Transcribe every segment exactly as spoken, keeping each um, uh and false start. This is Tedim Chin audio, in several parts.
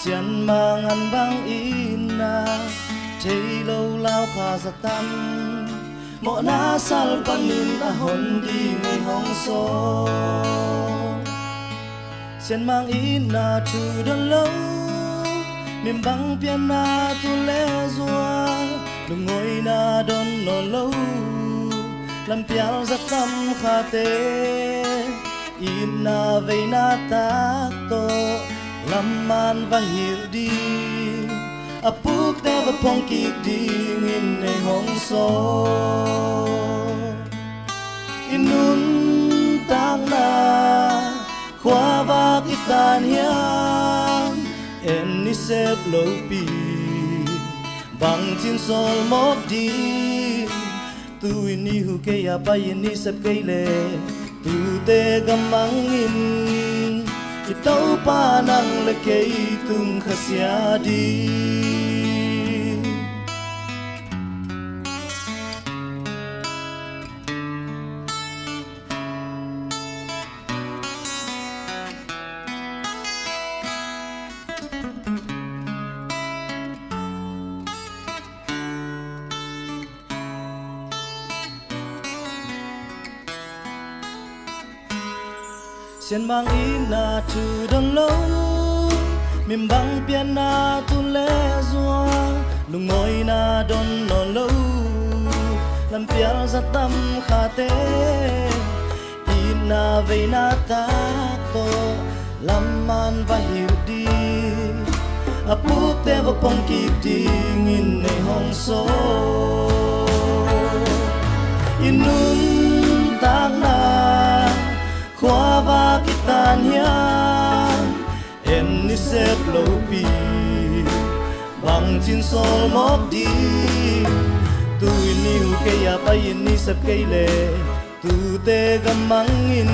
Sianmang an bang itna thei lo lau kha za tam, mawhna sal panin a hon ding ei hong sawl. Sianmang itna thu don lo, mimbang pianna tu le zual, lungawina don nawn lo, lampial za tam khate, itna veina tak tawh lamman va hilh ding, a pukte va phong kik dingin ei hong sawl. I nuntakna khuavak i tan hiam, en i sep lopi, bangcin sawl mawk ding? Tuni hu kei a pai-in i sep kei le, tute gammangin i Topa nang le kei tung khasia ding. Sianmang itna thu don lo, mimbang pianna tu le zual, lungawina don nawn lo, lampial za tam khate, itna veina tak tawh lamman va hilh ding, a pukte va phong kik dingin ei hong sawl. I nuntakna khuavak i tan hiam, en i sep lopi, bangcin sawl mawk ding? Tuni hu kei a pai-in i sep kei le, tute gammangin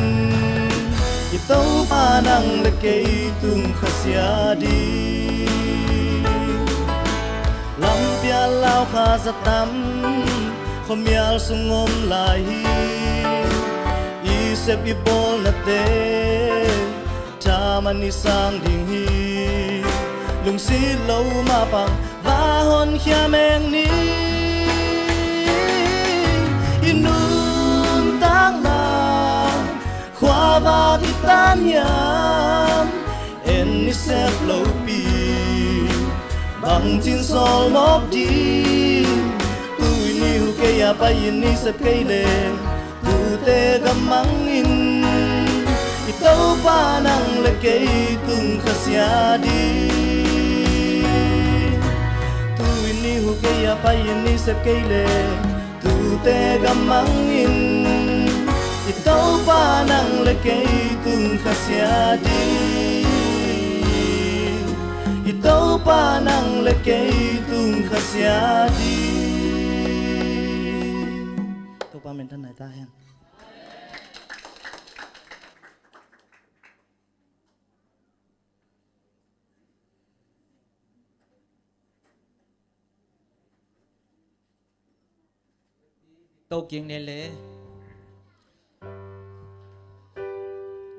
i Topa nang le kei tung khasia ding. Lampial lau kha za tam, khuamial sung om lai hi. I sep i bawlnate thaman i sang ding hi. Lungsit lo mah bang va honkhia meng ni. I nuntakna khuavak i tan hiam, en i sep lopi, bangcin sawl mawk ding? Tuni hu kei a pai-in i sep kei le, tute gammangin i Topa nang le kei tung khasia ding. Tuni hu kei a pai-in i sep kei le, tute gammangin i Topa nang le kei tung khasia ding. I Topa nang le kei tung khasia ding. Topa minthan nai ta hen. To kik ni le.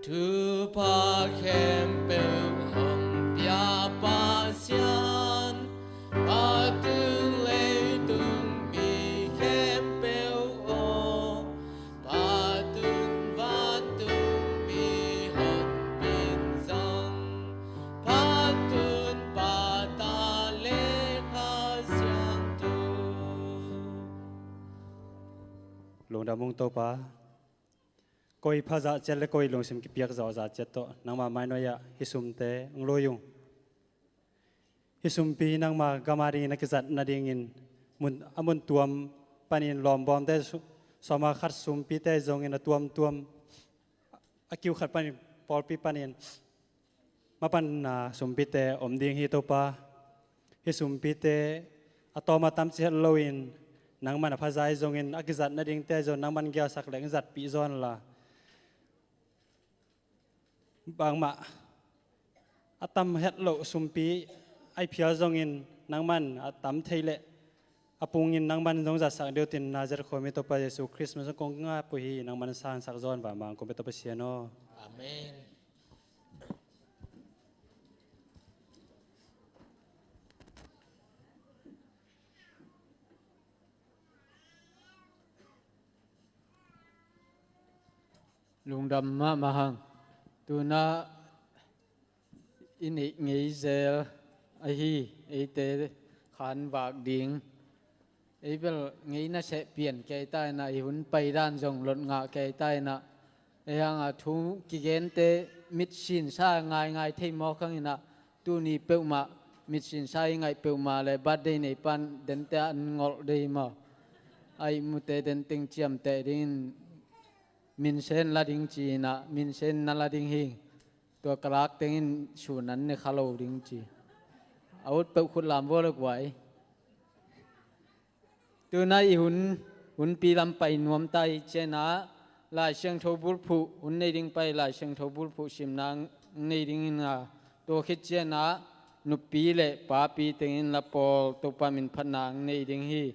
Thupha khempeuh hong pia Pasian, Pa tun leitung mi khempeuh aw, Pa tun vantung mi honpin zong, Pa tun Pa, Ta le Kha Siangtho. Lungdam ung Topa. Koi phazah ciat le koi lungsim kipiak zawhzah ciat tawh nangma mainuai-ah hih sumte hong lui ung. Hih sumpi nangma gam adingin a kizat nadingin mun, a mun tuam panin lawmbawmte su-, sawma khat sumpite zongin a tuamtuam a kiu khat panin pawlpi panin mapanna sumpite om ding hi Topa. Hih sumpite a tawm a tam ci het loin nangman a phazai zongin a kizat nadingte zong nangman gialsak leng zatpih zawnla. Bangmah a tam het loh sumpi a i phial zongin nangman a tam thei leh a pungin nangman zong zatsak deuh tin Nazareth khuami Topa Jesu Khrist min zong kong ngap uh hi. Nangman sansak zawn va mang kong pe Topa Sian aw. Amen. Lungdam mahmah hang. Tuna i neih ngei zel ahi eite khan vak ding. Ei bel ngei naseh pian kei ta inah, i hun paidan zong lot ngah kei ta inah, ei hanga thu kigente mitsinsa ngaingai thei mawk hang inah, tuni peuhmah mitsinsa i ngaih peuhmah le birthday nei pan dente an ngolh dei maw? A ihmute denteng ciamteh dingin minsen la ding ci inah, minsen na la ding hi. Tua ka lak tengin sun an ne kha lo ding ci. A ut peuh khut lam vua le guai. Tuna i hun, hunpi lam pai nuam ta i cianah, Lai Siangtho bulphuh hun nei ding pai, Lai Siangtho bulphuh simna nei ding inah, tua khit cianah nupi le papi tengin la pawl Topa min phatna nei ding hi.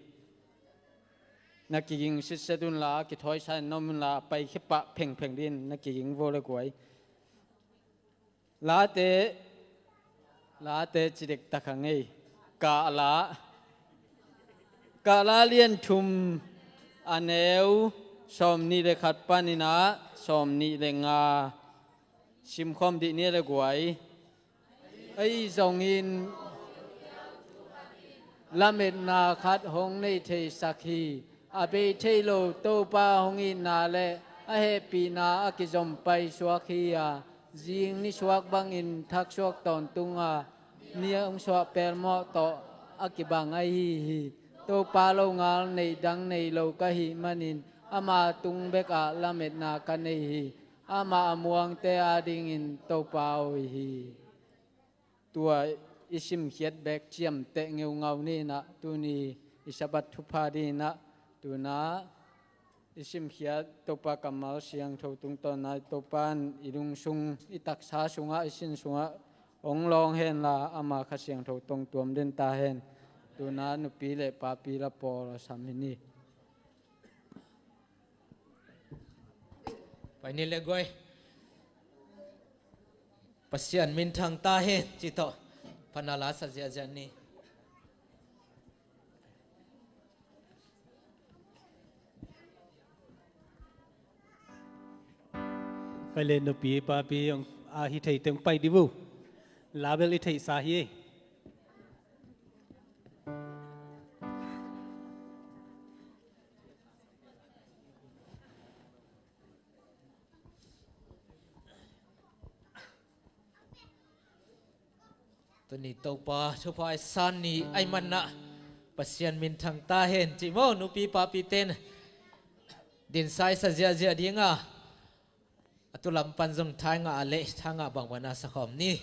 Na kiging sitset unla, kithawi sa in na om unla, a paikhia pah phengpheng dingin na kiging vua le guai. Late, Late ci dektak hang ei. Kahla, Kahla lian thum, a neu sawm nih le khat panin ah sawm nih le nga simkhawm dih ni le guai. Ahi zongin lametna khat hong nei theisak hi. A bei thei lo Topa hong itna le a hehpihna a kizom paisuak hi-a, zing nisuak bangin thaksuak tawntung a, ni hong suah pelmawh tawh a kibang ahi hi. Topa longal neih dang nei lo ka hih manin ama tung bekah lametna ka nei hi. Amah a muangte adingin Topa awi hi. Tua i simkhiat bek ciamteh ngeungau ni inah, tuni i Sabbath thupha ding inah, tuna i simkhiat Topa kammal siangtho tungtawn nai, Topa in i lungsung, i taksa sungah, i sin sungah hong lawng henla, ama Kha Siangtho tong tuam den ta hen. Tuna nupi le papi la pawl a sam hi ni. Pai ni le guai. Pasian minthang ta hen ci tawh phatna la sa ziahziah ni. Pai le nupi papi hong a hi thei teng pai di bu. La bel i theihsa hi. Tuni Topa thupha i san ni ahih manah Pasian minthang ta hen ci maw, nupi papi ten. Din sa i sa ziahziah ding a, a tu lam pan zong tha i ngah a leh tha ngah bangbang a sa khawm ni.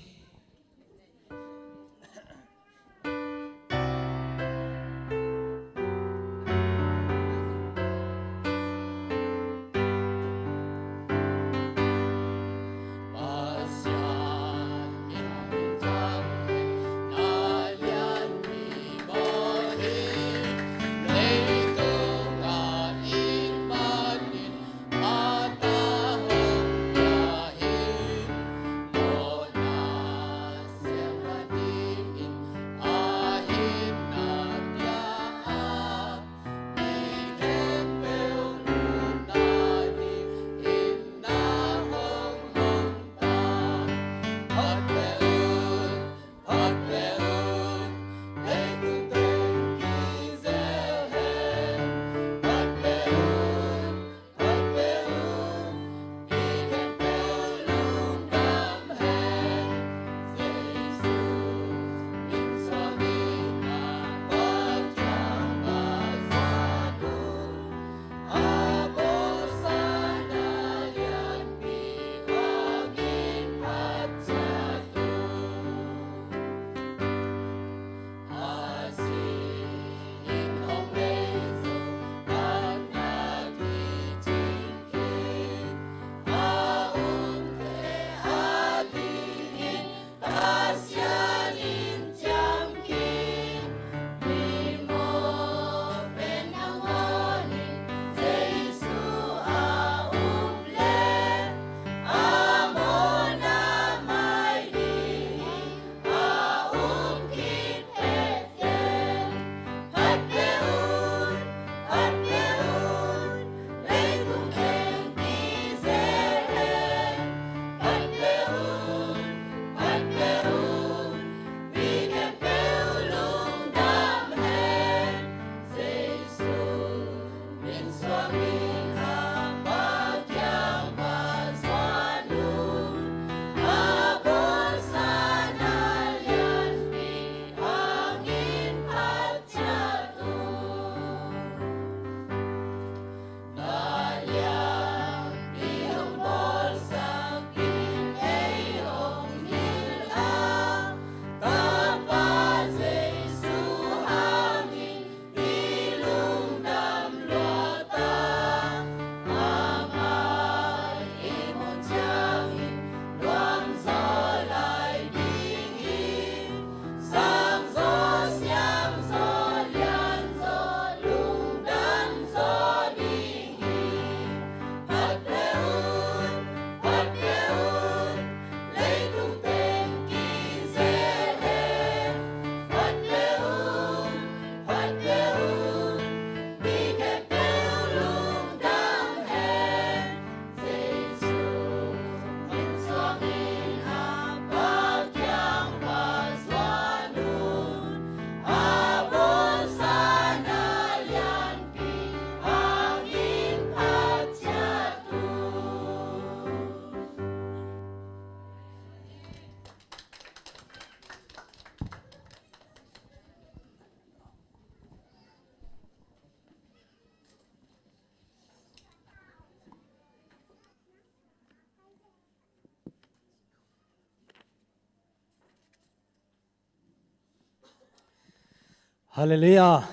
Hallelujah.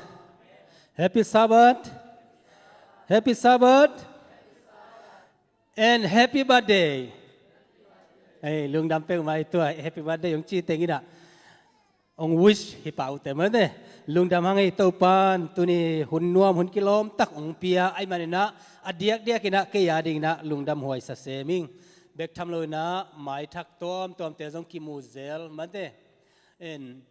Happy Sabbath. Happy Sabbath. And happy birthday. Ei, lungdam peuhmah ei, tua happy birthday hong ci teng in ah, hong wish hi pah uh teh mate. Lungdam hang ei, Topan tuni hun nuam, hun kilawm tak hong pia ahih manin ah, a diakdiak in ah kei a dingin ah lungdam huai sa sem ing. Bek tham lo in ah maithak tuamtuamte zong kimu zel mate. En,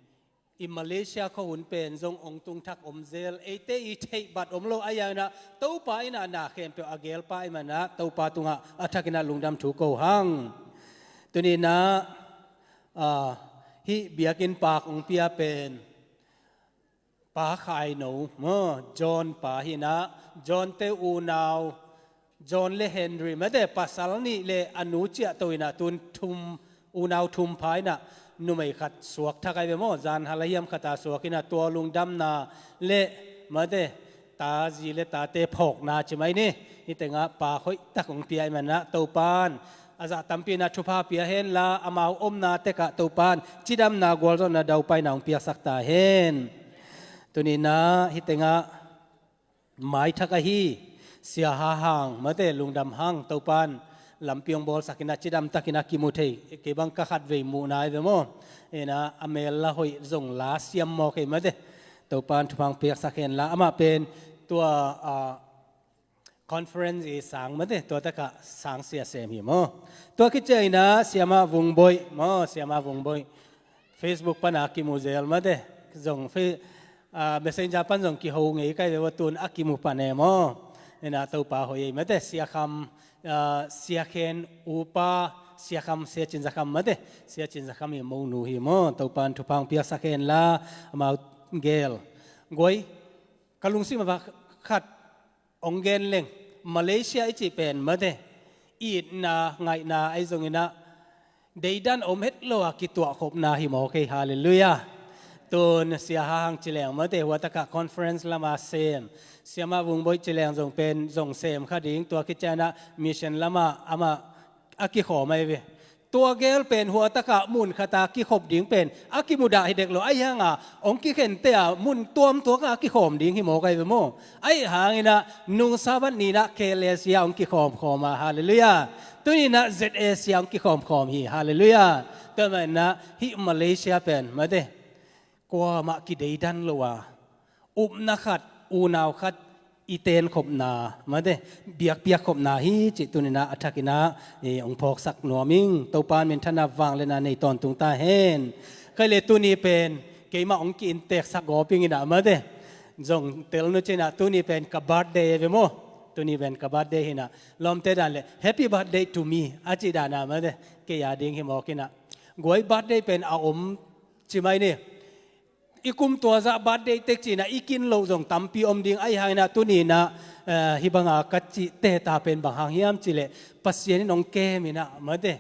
i Malaysia khua hun pen zong hong tung thak om zel, eite i theih bat om lo, ahih hangin ah Topa in ah na khempeuh a gelpa ahih manin ah Topa tungah a thak in ah lungdam thu ko hang. Tuni in ah, ah, hih biakinn paak hong pia pen Pa Khai No maw, John pa hi in ah, John te unau, John le Henry mate, pasal nih le a nu ciahto in ah tun thum, unau thum pha in ah numei khat suak thak ahi ve maw. Zan hal a hiam khat a suak in ah, tua lungdamna le mate, ta zi le tate phawkna ci mai ni. Hih tengah paak hoih tak hong pia ahih manin ah Topan a zah tampi in ah thupha pia henla, amau omna tekah Topan cidamna, gualzawhna, daupaina hong piaksak ta hen. Tuni in ah hih tengah maithak ahi Sia Ha Hang mate, lungdam hang, Topan lampi hong bawlsak in ah cidam tak in ah kimu thei, kei bang ka khatvei muhna ahi ve maw. In ah a mel la hoih zong la siam mawk ei mate. Topan thupha hong piaksak henla, amah pen tua, ah, conference i sang mate, tua takah sang sia sem hi maw. Tua khit ciangin ah Siamah Vung Boih maw, Siamah Vung Boih Facebook pan a kimu zel mate. Zong fe-, ah, Messenger pan zong kiho ngei ka hi ve, tua tun a kimu pan e maw. In ah Topa hoih ei mate. Sia Kham, ah, Sia Khen upa, Sia Kham, Sia Cin Za Kham mate. Sia Cin Za Kham i monu hi maw. Topan thupha hong piaksak henla, amau gel. Guai, ka lungsim ah khat hong gen leng, Malaysia i cih pen mate, itna ngaihna ahi zongin ah deidan om het lo a kituahkhopna hi mawk ei. Hallelujah. Tun Sia Ha Hang ci leng mate, hua takah conference lama sem, Siamah Vung Boih ci leng zong pen zong sem kha ding, tua khit ciangin ah mission lama amah a kikhawm ahi ve. Tua gel pen hua takah mun khat a kikhop ding pen a kimudah hi dek lo, ahih hang a hong kikhente a mun tuamtuam a kikhawm ding hi mawk ahi ve maw. Ahih hangin ah nung Sabbath ni in ah K L A Sia hong kikhawmkhawm a, hallelujah. Tuni in ah Z A Sia hong kikhawmkhawm hi, hallelujah. Tua manin ah hih Malaysia pen mate, kuamah kideidan lo a, upna khat, unau khat i tenkhopna mate, biakpiakkhopna hi cih tuni in ah a thak in ah, eh, hong phawksak nuam ing. Topa minthanna vangliatna nei tawntung ta hen. Kei le tuni pen keimah hong ki-innteksak gawp ing in ah mate. Zong tel nu ci in ah, tuni pen ka birthday ahi ve maw. Tuni pen ka birthday hi in ah, lawmte dan le happy birthday to me a cih dan a mate, kei a ding hi mawk in ah. Guai, birthday pen a om ci mai ni. I kum tua zah birthday tek ci in ah i kin loh zong tampi om ding, ahih hangin ah tuni in ah, eh, hih banga ka cih teta pen bang hang hiam cih leh, Pasian in hong kem in ah mate.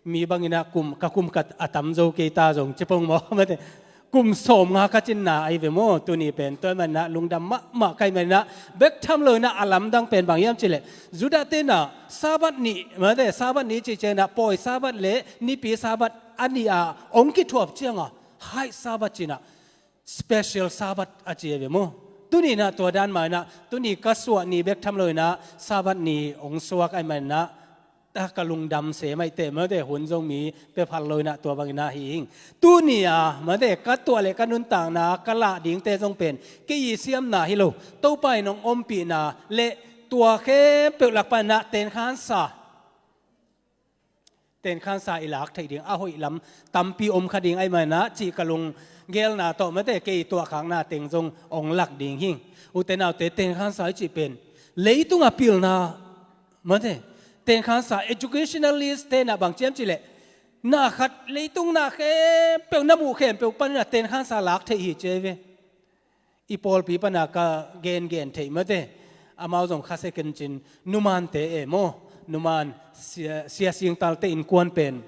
Mi bangin ah kum, ka kum ka a tam zo kei ta zong ci pong maw mate. Kum sawmnga ka cinna ahi ve maw, tuni pen. Tua ahih manin ah lungdam mahmah ka hih manin ah, bek tham lo in ah a lamdang pen bang hiam cih leh, Judah te in ah Sabbath ni mate, Sabbath ni cih ciangin ah pawi Sabbath le nipi Sabbath a nih a hong kithuap ciang a, High Sabbath ci in ah, special Sabbath a ci ahi ve maw. Tuni in ah tua dan mah in ah, tuni ka suah ni bek tham lo in ah Sabbath ni hong suak ahih manin ah, ta ka lungdam se mai teh mate, hun zong mi pia phal lo in ah tua bangin ah hi ing. Tuni a mate, ka tuah le ka nuntakna ka lah dingte zong pen kei i siamna hi lo, Topa in hong ompihna le tua khempeuh lak panin ah tenkhansa, tenkhansa i lak theih ding a hoih lam tampi om kha ding ahih manin ah cih ka lunggelna tawh mate, kei tuahkhakna teng zong hong lak ding hi. Ute naute, tenkhansa i cih pen leitung a pilna mate. Tenkhansa, educationalist te in ah bang ci hiam cih leh, na khat leitung na khempeuh, na muh khempeuh panin ah tenkhansa lak theih hi ci ahi ve. I pawlpi pana ka gengen theih mate, amau zong kha second cin, numante e maw, numan sia, sia singtalte innkuan pen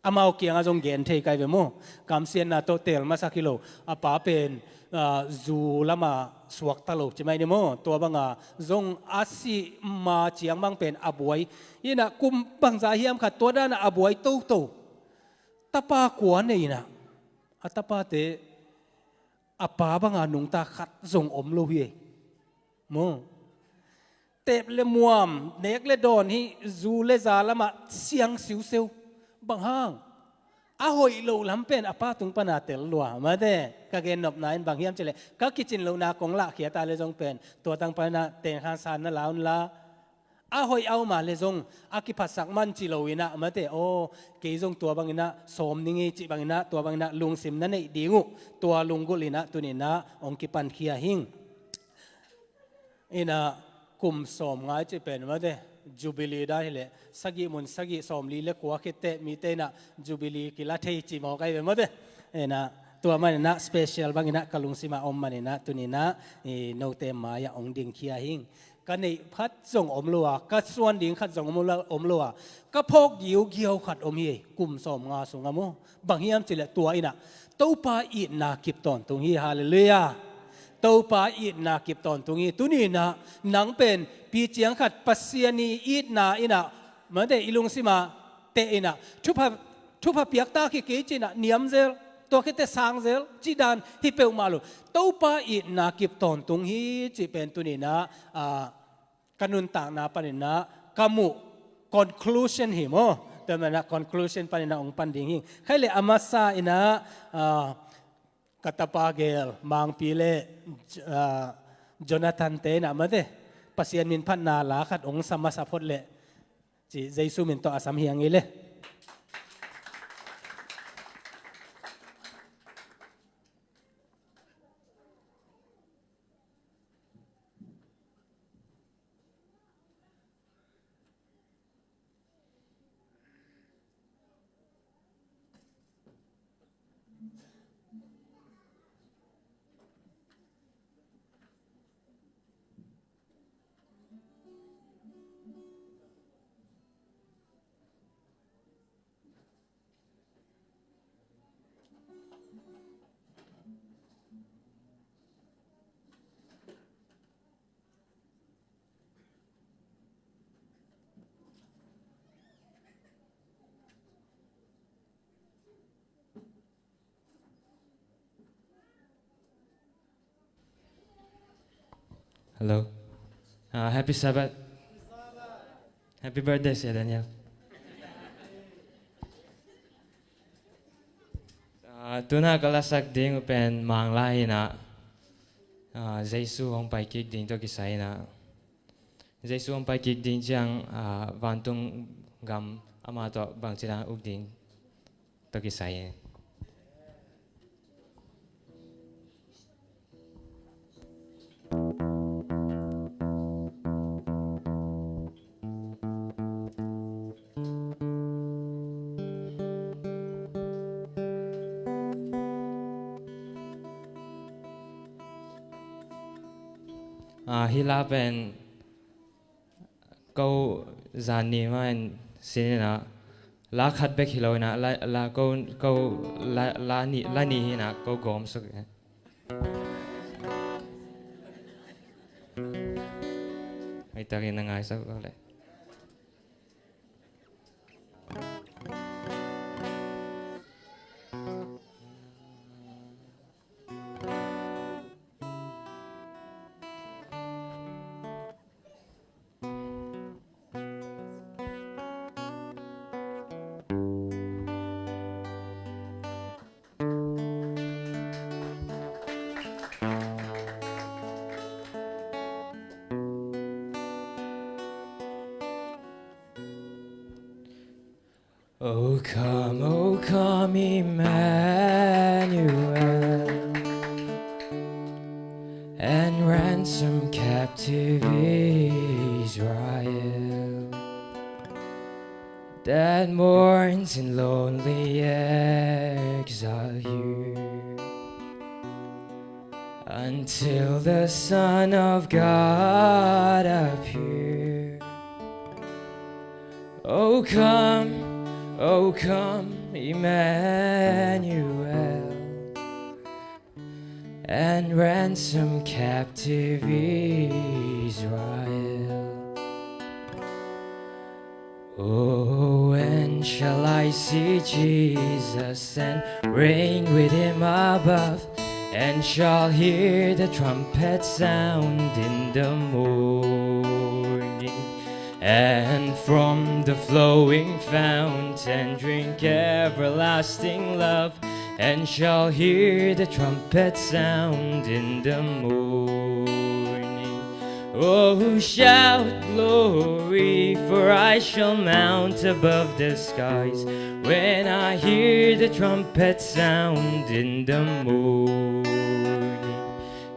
amau kiangah zong gen thei ka hi ve maw. Kamsiatna tawh teel masak hi lo, a pa pen, ah, zu lama suakta lo ci mai ni maw. Tua banga zong a sih ma ciang bang pen a buai, in ah kum bangzah hiam khat tua dan ah a buai toto. Tapa kua nei in ah, a tapate a pa banga nungta khat zong om lo hi ei. Maw? Tep le muam, nek le dawn hi, zu le za lamah siang siuseu. Bang hang? A hoih loh lam pen a pa tung pana tel lua, mate. Ka gennopna in bang hiam cihleh, ka kicin lohna kong lahkhia ta le zong pen, tua tang pana tengkhan san na la un la. A hoih a om a le zong, a kiphatsak man ci lo inah, mate. Aw, kei zong tua banginah sawm ning hi cih banginah, tua banginah lungsim na neih ding uh, tua lunggulh inah tuninah hong kipankhia hing. Inah kum sawm ngai cih pen mate, Jubilee dan hileh, sagih mun sagih sawmli le kua khitteh mite inah Jubilee kila thei ci mawk ahi ve mate. Inah tua maninah special banginah ka lungsimah om maninah tuninah i note mai-ah hong dingkhia hing. Ka neih phat zong om lo a, ka suan ding khat zong om lo, om lo a, ka phawk giugiau khat om hi ei, kum sawm nga sungah maw. Bang hiam cihleh tua inah Topa itna kip tawntung hi, halleluiah. Topa itna kip tawntung hi. Tuninah nang pen pi ciang khat Pasian i itna inah, mate, i lungsimah teh inah thupha, thupha piaktak hi kei cinah niamzel, tua khite sangzel cih dan hi peuhmah lo. Topa itna kip tawntung hi cih pen tuninah, ah, ka nuntakna paninah ka muh conclusion hi maw? Tua maninah conclusion paninah hong pan ding hi. Khaileh a masa inah, ah, ka tapa gel Mangpi le, ah, Jonathan te inah mate, Pasian min phatna la khat hong sa masa phot leh ci, Jesu min tawh a sam hi ang ei le. Hello. Ah, happy Sabbath. Happy birthday, Sia Daniel. Ah, tuna ka lasak ding uh pen Manglai inah, ah, Jesu hong pai kik ding tawh kisai inah. Jesu hong pai kik ding ciang, ah, vantung gam ama tawh bangci dan uk ding tawh kisai hi. Ah, hih la pen ko zan ni mah in sin inah, la khat bek hi lo inah, la, la ko, ko la, la ni, la ni hi inah ko gawm suk. Hei takin na ngai suk le. Oh, come, oh, come, Emmanuel, and ransom captive Israel that mourns in lonely exile here. Until the Son of God appear. Oh come, oh come, Emmanuel, and ransom captive Israel. Oh, when shall I see Jesus and reign with him above? And shall hear the trumpet sound in the morning, and from the flowing fountain drink everlasting love, and shall hear the trumpet sound in the morning. Oh, shout glory, for I shall mount above the skies when I hear the trumpet sound in the morning.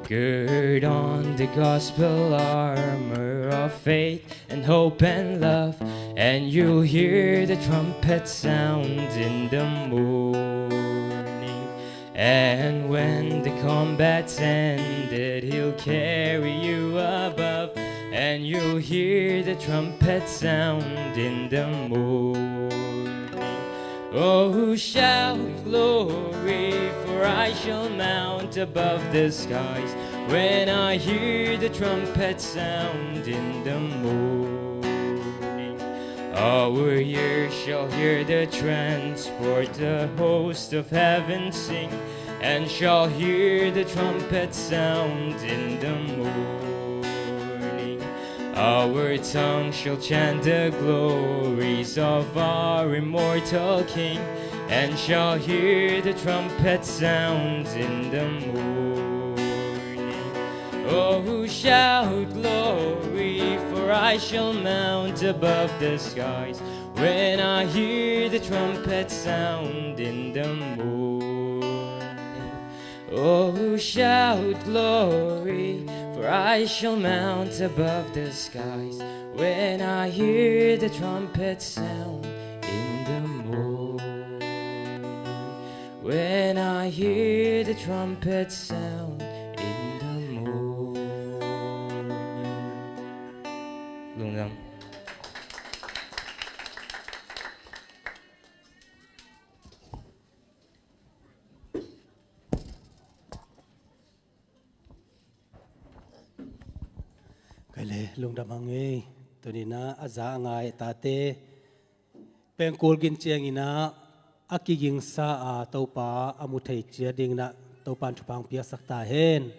Gird on the gospel armor of faith and hope and love, and you'll hear the trumpet sound in the morning. And when the combat's ended, he'll carry you above, and you'll hear the trumpet sound in the morning. Oh, shout glory, for I shall mount above the skies when I hear the trumpet sound in the morning. Our ears shall hear the transport, the host of heaven sing, and shall hear the trumpet sound in the morning. Our tongue shall chant the glories of our immortal King, and shall hear the trumpet sounds in the morning. Oh, shout glory, for I shall mount above the skies when I hear the trumpet sound in the morning. Oh, shout glory, for I shall mount above the skies when I hear the trumpet sound in the morning. When I hear the trumpet sound in the morning. Lungdam. Kei le lungdam hang ei. Tuni-in ah a za a ngai tate pengkul gin ciangin ah a kigingsa a Topa a mu thei ciat dingin ah Topa in thupha hong piaksak ta hen.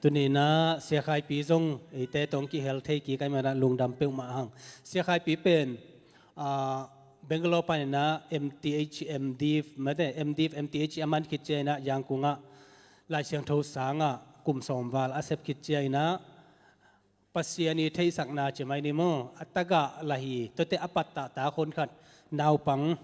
Tuni-in ah Sia Khaipi zong eite tawh kihel thei kik ahih manin ah lungdam peuhmah hang. Sia Khaipi pen, ah, Bangalore panin ah M Th, M.Div, mate, M.Div, M.Th a man khit ciangin ah Yangon ah Lai Siangtho sang ah kum sawm val a sep khit ciangin ah Pasian i theihsakna ci mai ni maw, a tagah lah hi, tuate a pattah tak hun khat naupang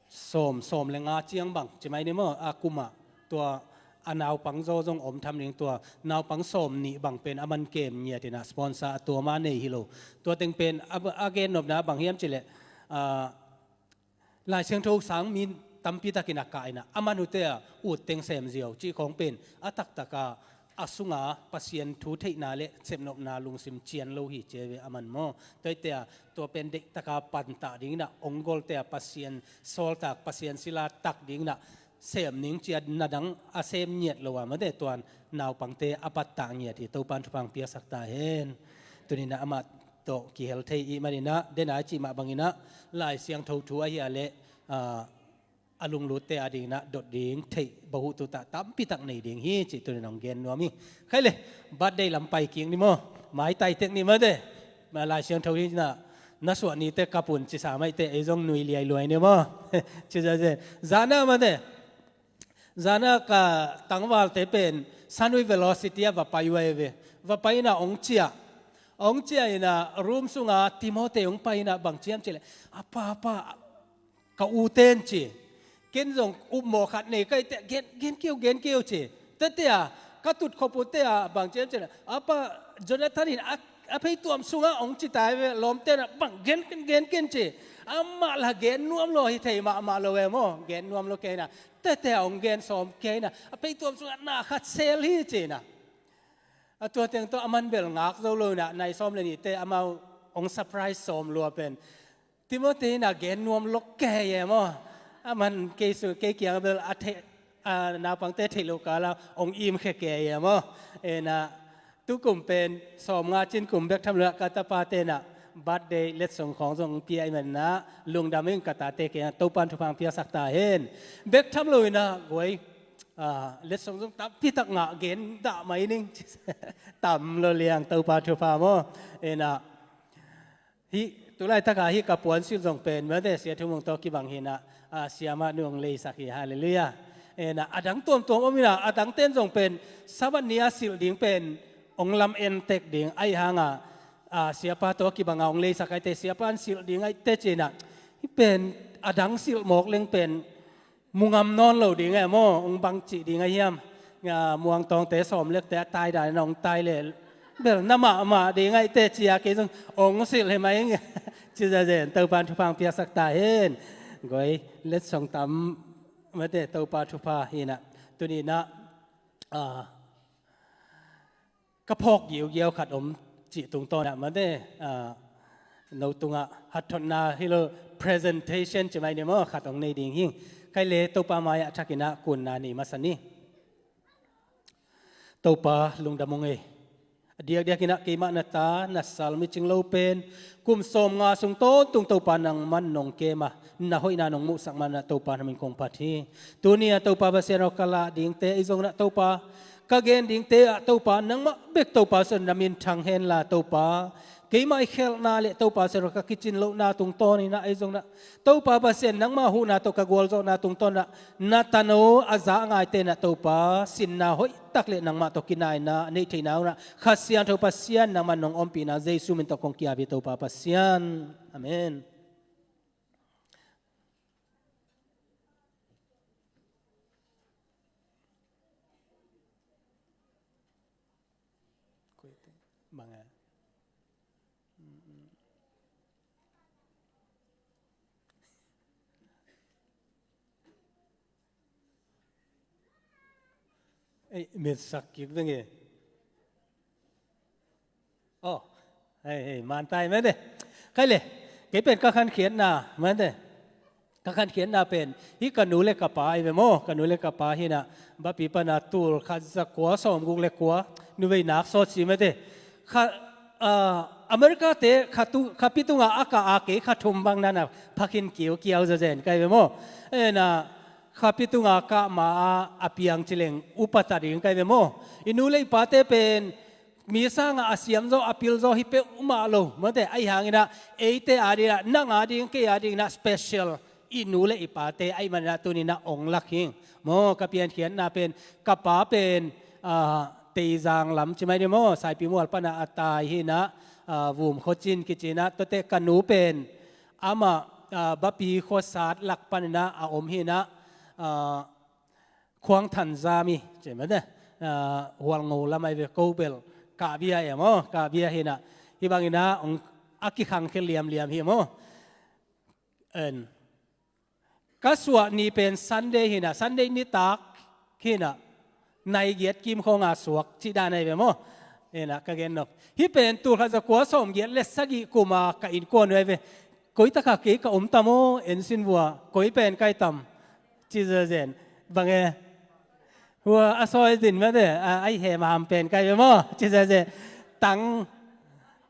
sawm, sawm le nga ciang bang ci mai ni maw, a kum ah tua a naupang zaw zong om tham ding, tua naupang sawm nih bang pen a man kem ngiat in ah sponsor a tuam a nei hi lo. Tua teng pen a, a gen nopna bang hiam cih leh, ah, Lai Siangtho sang mi tampi takin a kah in ah, a man uh te a ut teng sem ziau cih khawng pen a taktak a, a sung a Pasian thu theihna le sepnopna lungsim cian lo hi ci ve a man maw. Tua hi te a, tua pen deihtak a pantah dingin ah, ong golte a Pasian sawltak, Pasian sila tak dingin ah sem ning ci a, na dang a sem ngiat lo a, mate, tuan naupangte a pattah ngiat hi. Topa in thupha hong piaksak ta hen. Tuni-in ah amah tawh kihel thei i hih manin ah, den a i cih mah bangin ah Lai Siangtho thu ahi a leh, ah, a lunglutte a dingin ah dot ding theih bahuh tuta tampi tak nei ding hi cih tuni-in hong gen nuam hi. Kei le, birthday lam pai kik ni maw. Maitai tek ni, mate. Ma Lai Siangtho hi-in ah na suah ni te kap un ci sa mai te, ei zong nui liailuai ni maw. Ci za ze. Zan ah, mate, zan ah ka tangvalte pen Sunway Velocity ah va pai uh a ve. Va pai in ah ong ciah. Ong ciah in ah room sung ah Timothy ong pai in ah bang ci hiam cih leh, a pa, a pa, ka u ten ci. Ken zong upmawh khat nei ka hih teh, gen, gen kei un, gen kei un ci. Tua te a, ka tut khop uh te a, bang ci hiam cih leh, a pa Jonathan in a, a pheituam sung ah ong ci ta ve, lawmte in ah bang gen ken, gen ken ci. Amah lah gen nuam lo hi thei mahmah lo e maw, gen nuam lo kei in ah. Tua te a ong gen sawm kei in ah, a pheituam sung ah na khat sel hi ci in ah. A tua teng tawh a man bel ngak zo lo in ah, nai sawm le nihte amau ong surprise sawm lua pen Timothy in ah gen nuam lo kei e maw. A man kei su, kei kiang bel a thei, a naupangte theih loh kal ah ong im khia kei e maw. In ah tukum pen sawm nga cin kum bek tham lo ah ka tapate in ah birthday letsong khawng zong pia i hih manin ah lungdam ing, ka tate kiang ah Topa in thupha hong piaksak ta hen. Bek tham lo in ah guai, Ah, letsong zong tampi tak ngah gen dah mai ning. Tam lo liang Topa thupha maw. Ena, hih, tu laitakah hih ka puansilh zong pen, mate, Sia Thum Mung tawh kibang hi-in ah, ah, siamah nu hong leisak hi, halleluiah. Ena, a dang tuamtuam om hi-in ah, a dangte'n zong pen, Sabbath ni-a silh ding pen, hong lam-en tek ding, ahih hang a, ah, siapa tawh kibang a hong leisak ahih teh, siapa'n silh ding ahih teh ci-in ah, hih pen, a dang silh mawk leng pen, mu ngam nawn lo ding e maw, hong bang cih ding a hiam. Nga, Muangtawngte sawm lekte a tai dan in hong tai leh, bel na mahmah ding ahih teh ci-a kei zong hong silh hi mai ing. Ci zenzen, Topa'n thupha hong piaksak ta hen. Goi, letsong tam, mate, Topa thupha hi-in ah. Tuni-in ah, ah, ka phawk giugiau khat om cih tungtawn ah, mate, ah, no tungah hathotna hi lo, presentation ci mai ni maw, khat hong nei ding hi ing. Kei leh Topa mai-ah thakin ah kunna nei masa ni. Topa lungdam ung ei. A diakdiakin ah keimah na ta, na sal micing lo pen, kum sawmnga sung tawntung Topa nangman nong kem a, na hoihna nong muhsak man ah Topa na min kong phat hi. Tuni-a Topa Pasian aw, ka lah dingte ahi zongin ah Topa, ka gen dingte ah Topa, nangmah bek Topa Pasian na min thang hen la Topa. Keimah i khelhna leh Topa Pasian aw, ka kicin lohna tungtawnin ah ahi zongin ah Topa Pasian nangmah huhna tawh ka gualzawhna tungtawnin ah na tano a za ngaite'n ah Topa, sinna hoihtak leh nangmah tawh kinaina a neih theihna hun ah Kha Siangtho Pasian nangman nong ompihna Jesu min tawh kong ki-ap hi Topa Pasian. Amen. Bang a. Ei, mitsak kik veng e. Oh, hei, hei, man tai mate. Kei leh, kei pen ka khankhiatna, mate. Ka khankhiatna pen, hih ka nu leh ka pa ahi ve maw, ka nu leh ka pa hi-in ah, Bapi pan a tul khat za kua sawmguk leh kua, nu vei nak sawt si mate. Kha, ah, America-te kha tu, khapi tungah a kah a, kei kha thum bang na na pha khin kiukiau zenzen ka hi ve maw. Ena, khapi tungah kah ma a, a piang ci leng upa ta ding ka hi ve maw. I nu leh i pate pen, mi sangah a siam zaw, a pil zaw hi peuhmah lo, mate, ahih hangin ah, eite adingin ah, nang ading, kei adingin ah, special, i nu leh i pate, ahih manin ah tuni-in ah hong lak hi ing. Maw, ka piankhiatna pen, ka pa pen, ah, Teizang lam ci mai ni maw, Saipimual pan a, a tai hi-in ah, ah, Vum Khua Cin kici-in ah, tuate ka nu pen, amah, ah, Bapi khuasat lak panin ah, a om hi-in ah, ah, Khuang Than Zam hi, ci mate, ah, Hualngo lam ahi ve, ko bel, Kah Bia e maw, Kah Bia hi-in ah, hih bangin ah, hong, a kikhangkhia liamliam hi maw. En. Ka suah ni pen Sunday hi-in ah, Sunday nitak hi-in ah, nai giat kim khawng a suak, cih dan ahi ve maw. Hi-in ah, ka gen nop. Hih pen tul khat za kua sawmgiat leh sagih kum a ka innkuan uh ahi ve. Koi takah kei ka om tam aw, en sin vua, koi pen ka hi tam. Ci zenzen. Bang e. Hua a sawi zin mate, a, a i hem a ham pen ka hi ve maw. Ci zenzen. Tang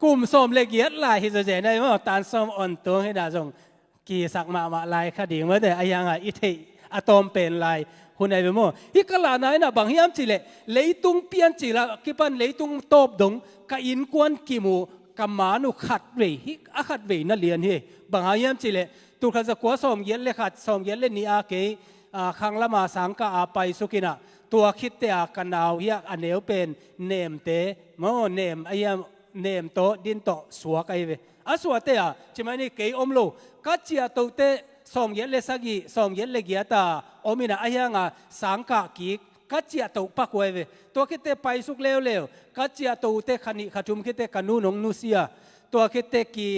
kum sawm leh giat lai hi zenzen ahi ve maw. Tan sawm on tung hi-in ah zong kisak mahmah lai kha ding mate, ahih hang a i theih a tawm pen lai hun ahi ve maw. Hih ka lahna in ah bang hiam cih leh, leitung piancil a kipan leitung tawp dong ka innkuan kim uh, ka man uh khatvei, hih a khatvei na lian hi. Bang hang hiam cih leh, tul khat za kua sawmgiat leh khat, sawmgiat leh nih a kei, ah, khang lam a sangkah a paisuk in ah, tua khit teh a ka nau hi a, a neu pen Nemte maw, Nem ahi a, Nem tawh, Din tawh suak ahi ve. A suahte a, ci mai ni, kei om lo. Ka ciahtohte sawmgiat leh sagih, sawmgiat leh giat a om in ah, ahih hang a sangkah kik, ka ciahtoh pak uh ahi ve. Tua khit teh paisuk leuleu. Ka ciahtohte kha nih kha thum khit teh ka nu'n hong nusia. Tua khit teh ki,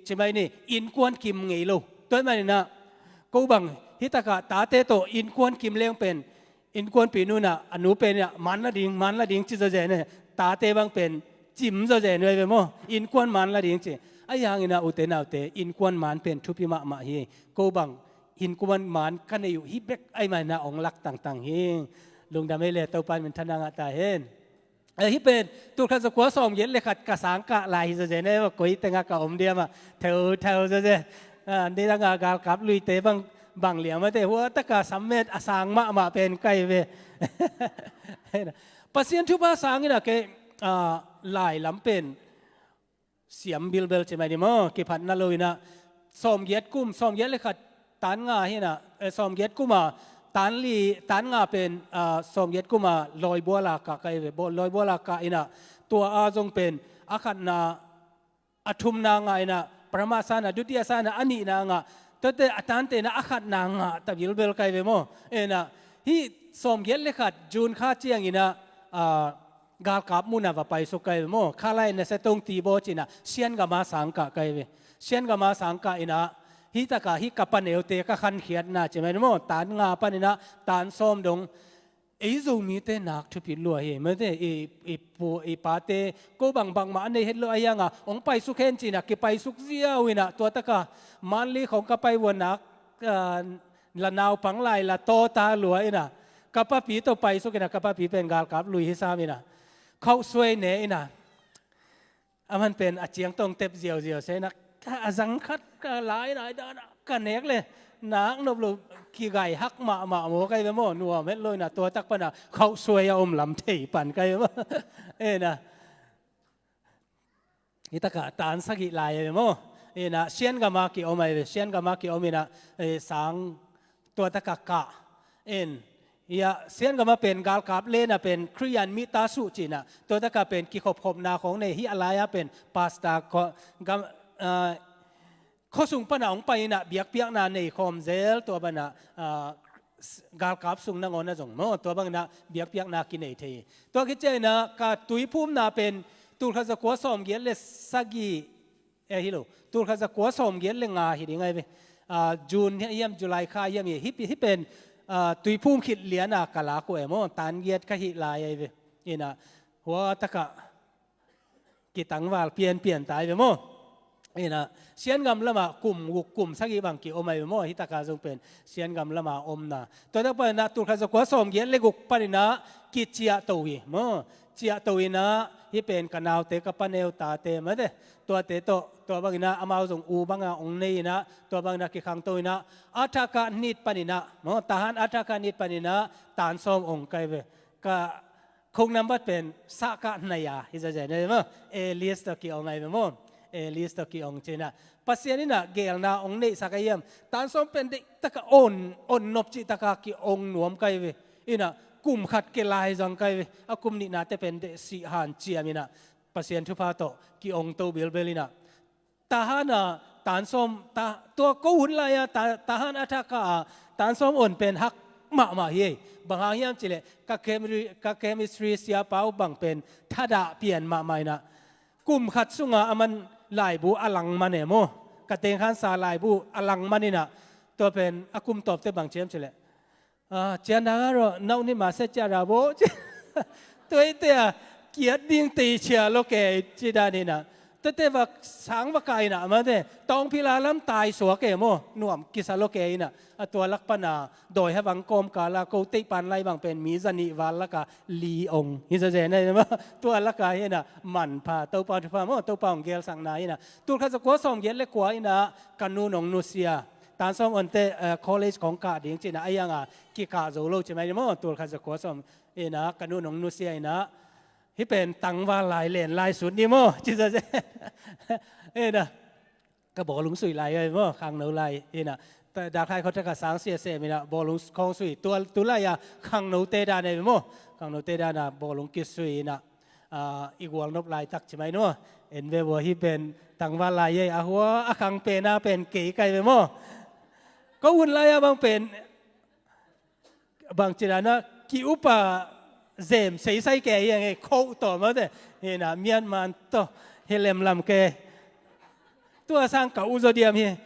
ci mai ni, innkuan kim ngei lo. Tua ahih manin ah, ko bang, hih takah tate tawh innkuan kim leng pen, innkuanpih nu'n ah, a nu pen ah, man la ding, man la ding ci zawzen e. Tate bang pen, cim zawzen uh ahi ve maw. Innkuan man la ding ci. Ahih hangin ah ute naute, innkuan man pen thupi mahmah hi. Ko bang, innkuan man ka nei uh hi bek ahih manin ah hong lak tangtang hi. Lungdam ei leh, Topa'n minthanna ngah ta hen. Eh, hih pen, tul khat za kua sawmgiat leh khat ka sangkah lai hi zawzen e, koi tengah ka om diam a, theutheu zawzen. Ah, nidang a galkap luite bang, Bang liam a te hua taka sammet a sang mahmah pen kai ve. Pasian thupha sangin a kei, ah, lai lam pen siam bilbel ci mai ni maw, kiphatna lo inah, sawmgiat kum, sawmgiat le khat tan nga hinah, eh, sawmgiat kuma tan li, tan nga pen, ah, sawmgiat kuma lawibuala kah kai ve, lawibuala kah inah, tua a zong pen a khatna, a thumna ngah inah, parama sana, dutia sana, a nihna ngah, tuate a tante inah a khatna ngah ta bilbel kai ve maw. Inah, hih sawmgiat le khat June kha ciang inah, ah, galkap muna va paisuk kai ve maw. Khalai na setong tibaw cinah, Siangama sangkah kai ve. Siangama sangkah inah, hih taka hih ka paneute ka khankhiatna ci mai ni maw. Tan nga pan inah, tan sawm dong, ei Zomite nak thupit lua hi, mate, i, i pu, i pate, ko bang bangmah a nei het lo a hianga, hong paisuk hen cinah, kipaisuk ziau inah, tua taka, Manli khong ka pai vua nak, ah, la naupang lai la tawta lua inah, ka papi tawh paisuk inah, ka papi pen galkap lui hi sam inah, khauhsuai ne inah, a man pen a ciangtong tep ziauziau se na, a zang khat ka lai nai dan a ka nek le nak nop lo kigai hak mahmah maw kai ve maw, nuam het lo inah tua tak pana khauhsuai a om lam thei pan kai ve maw. Ena, hih taka tan sagih lai ve maw. Ena, Siangama kiom ai ve, Siangama kiom inah, eh, sang tua taka kah. En, ia, Siangama pen galkap lena pen Khristian mi ta suh cinah, tua taka pen kikhopkhopna khong nei, hih a laia pen pastor kho, gam, ah, khuasung pana hong pai inah biakpiakna nei khawm zel, tua banah, ah, s-, galkap sung nangawn a zong maw, tua banginah biakpiakna kinei thei. Tua khit cianginah ka tuiphumna pen tulkhat zakua sawmgiat le sagih, eh, hi lo, tulkhat zakua sawmgiat le nga hi ding ai ve. Ah, June hi hiam, July kha hiam hi, hih pi-, hih pen, ah, tuiphum khit liana ka lak uh e maw, tan giat ka hih lai ai ve. Inah, hua taka kitangval pianpian tai ve maw. Inah, Siangam lama kum guk kum sagih bang kiom ai ve maw, hih taka zong pen Siangam lama omna. Tua tak paninah tulkhat zakua sawmgiat le guk paninah kiciahto hi maw. Ciahto inah, hih pen ka naute, ka paneu tate mate, tuate tawh, tua banginah amau zong u banga hong nei inah, tua banginah kikhangto inah, a thaka nit paninah maw, tahan a thaka nit paninah tan sawm ong kai ve. Ka khuk nambat pen sahkah nai a hi zazen ai ve maw. A list tawh ki-ong ai ve maw. A list tawh ki-ong cinah, Pasian inah gelna ong neihsak a hiam, tan sawm pen deih taka on, on nop cih taka ki-ong nuam kai ve. Inah kum khat ke lai zang kai ve. A kum nihnate pen deih sih han ciam inah Pasian thupha tawh ki-ong to bilbel inah, tahana tan sawm, ta, tua ko hun laia ta, tahan a thaka a tan sawm on pen hak mahmah hi. Bang hang hiam cileh ka chemistry, ka chemistry siapa uh bang pen thadah pian mahmah inah, kum khat sunga a man laibu a lang man e maw. Ka tengkhansa laibu a lang man inah, tua pen a kum tawpte bang ciam cileh, ah, cian dang a rawh, nau ni ma se cian dang bo. Tuaite a kiat ding tei cia lo ke ci dan inah, tuate va sang va ka inah mate, tawngphila lam tai suak e maw, nuam kisa lo ke inah, a tua lak pana dawi havang kawmkala ko teihpan lai bang pen mi zanih val laka li ong hi zazen ai ve maw. Tua laka hinah manpha, Topa thupha maw, Topa hong gelsakna inah, tulkhat zakua sawmgiat le kua inah ka nu nong nusia. Tan sawm onte, eh, college kong kah ding cinah, a hianga kikah zo lo ci mai ni maw, tulkhat zakua sawm inah ka nu nong nusia inah, hih pen tangval lai len lai sut ni maw ci zazen. Inah, ka bawlung sui lai ai maw, khangno lai inah. Ta, dakhai khawtaka sang sia sem inah bawlung khawng sui, tua, tu laia khangnote dan ai maw. Khangnote dana bawlung kisui inah, ah, i gualnop laitak ci mai ni maw. En ve vua, hih pen tangval lai ai, a hua a khang pena pen kei kai ve maw. Ko hun laia bang pen bang ci dana ki-upa zem seisai ke hi ang e, khoh tawh mawte. Hinah Myanmar tawh hi lemlam ke. Tua sang ka u zaw diam hi.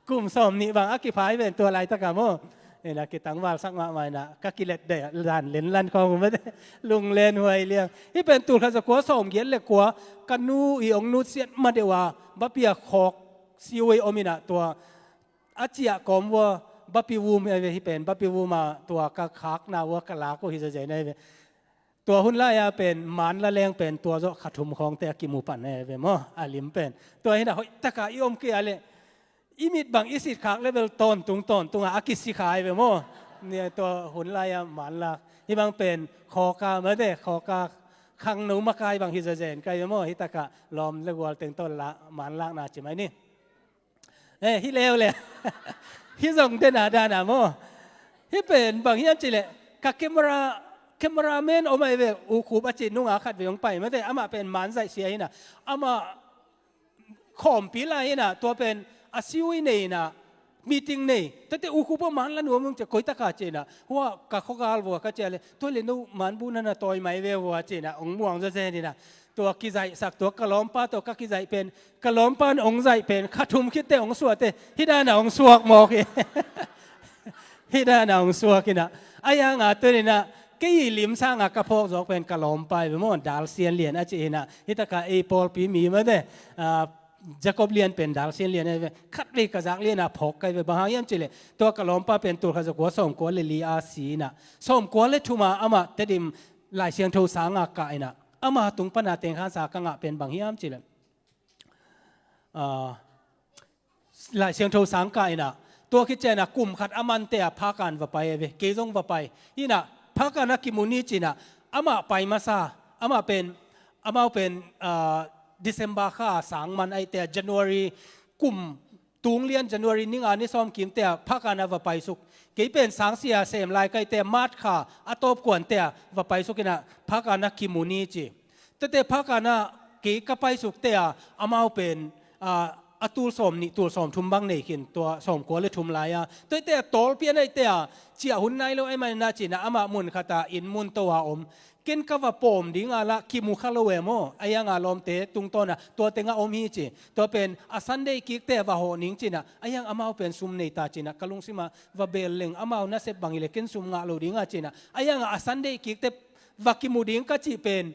Kum sawm nih bang a kiphai ven tua laitaka maw. Hinah kitangvalsak mahmah inah ka kilet dan lenlan khawng mawte. Lunglen huai liang. Hih pen tulkhat zakua sawmgiat le kua ka nu i ong nutsiat madeuh a bapia khawk siwei om inah tua a ciah kawm vua, bapi vum hi ve, hih pen bapi vuma tua ka khakna vua ka lak uh hi zazen ai ve. Tua hun laia pen man la leng pen tua zawh kha thum khawngte a kimu pan ai ve maw, a lim pen. Tua hinah hoihtaka i om kei a leh i mit bang i sit khak level tawntung tawntungah a kisi khai ve maw. Tua hun lai-a manlak hih bang pen khawka mate, khawka khangno makai bang hi zazen kai ve maw. Hih takah lawm le gual teng tawn la manlakna ci mai ni. Eh, hih leuleu hih zong dena dana maw. Hih pen bang hiam cileh ka camera, cameraman om ai ve, U Khup a ci nunga khat ve hong pai mate, amah pen manzaih sia hina, amah khawmpi lai hina, tua pen a siui nei hina, meeting nei. Tate U Khup a man la nuam hong cia koi taka cina, hua ka khawgal vua ka cia le, tua le no manbu nana tawi mai ve vua cina hong muang zazen hina. Tua kizaihsak tua ka lawmpa tua ka kizaih pen, ka lawmpa in hong zaih pen kha thum khitte hong suakte, hih dana hong suak mawk hi. Hih dana hong suak hina. Ahi hanga tuninah kei limsanga ka phawk zawk pen ka lawmpa hi ve maw, Dal Sian Lian a ci hina. Hih taka ei pawlpi mi mate, ah, Jacob Lian pen Dal Sian Lian hi ve. Khat vei ka zak liana phawk kai ve, bang hang hiam cileh tua ka lawmpa pen tulkhat zakua sawmkua le li a si hina, sawmkua le thuma amah Tedim Lai Siangtho sanga kah hina, ama tung pana tengkhansa ka ngah pen bang hiam cileh, ah, Lai Siangtho sang kah inah, tua khit cianah kum khat a mante ah phakan va pai a ve, kei zong va pai. Hinah phakan a kimu ni cinah, amah pai masa, amah pen, amau pen, ah, December kha sang man aihte ah, January kum tung lian January ni nga ni sawm kimte ah phakan a va paisuk. Kei pen sangsia sem lai kaite ah March kha a tawpkuante ah va paisuk inah phakan a kimu ni ci. Tete phakanah kei ka paisukte ah amau pen, ah, a tul sawm nih tul sawm thum bang nei khin, tua sawmkua le thum lai-a. Tuate ah tawlpi a neite ah ciah hun nai lo ai manah cinah amah mun khatah inn mun to a om. Ken ka va pawm dinga lah kimu kha lo e maw. Ahi hanga lawmte tungtawnah tua tengah om hi ci. Tua pen a Sunday kikte va hawh ning cinah, ahi hang amau pen sum nei ta cinah ka lungsimah va bel leng, amau nasep bang hileh ken sum ngah lo dinga cinah, ahi hanga a Sunday kikte va kimu ding ka cih pen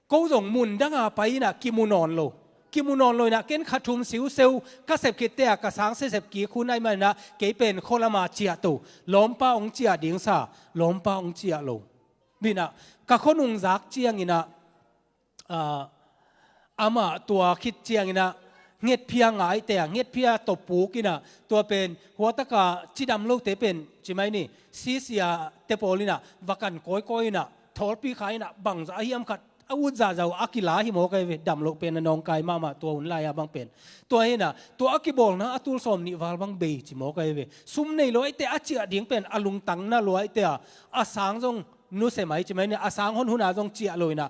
ko zong mun danga pai inah kimu nawn lo. Kimu nawn lo inah ken kha thum siuseu ka sep khitte ah ka sang sesep kik hun ai manah kei pen khualama ciah to. Lawmpa hong ciah ding sa, lawmpa hong ciah lo. Binah ka khuanung zak cianginah, ah, amah tua khit cianginah ngetphia ngaite ah, ngetphia tawh puk inah, tua pen huataka cidam lote pen ci mai ni, sisia te pawl inah va kan kawikawi inah, thawlpi kha inah bangzah a hiam khat a ut zahzah uh a kila hi mawk ahi ve, dam loh pen a nawngkai mahmah tua hun lai-a bang pen. Tua hinah tua a kibawlna a tul sawm nih val bang bei ci mawk ahi ve. Sum nei lo aihte a ciah ding pen a lungtang na lo aihte ah, a sang zong nuse mai ci mai ni, a sang honhuna zong ciah lo inah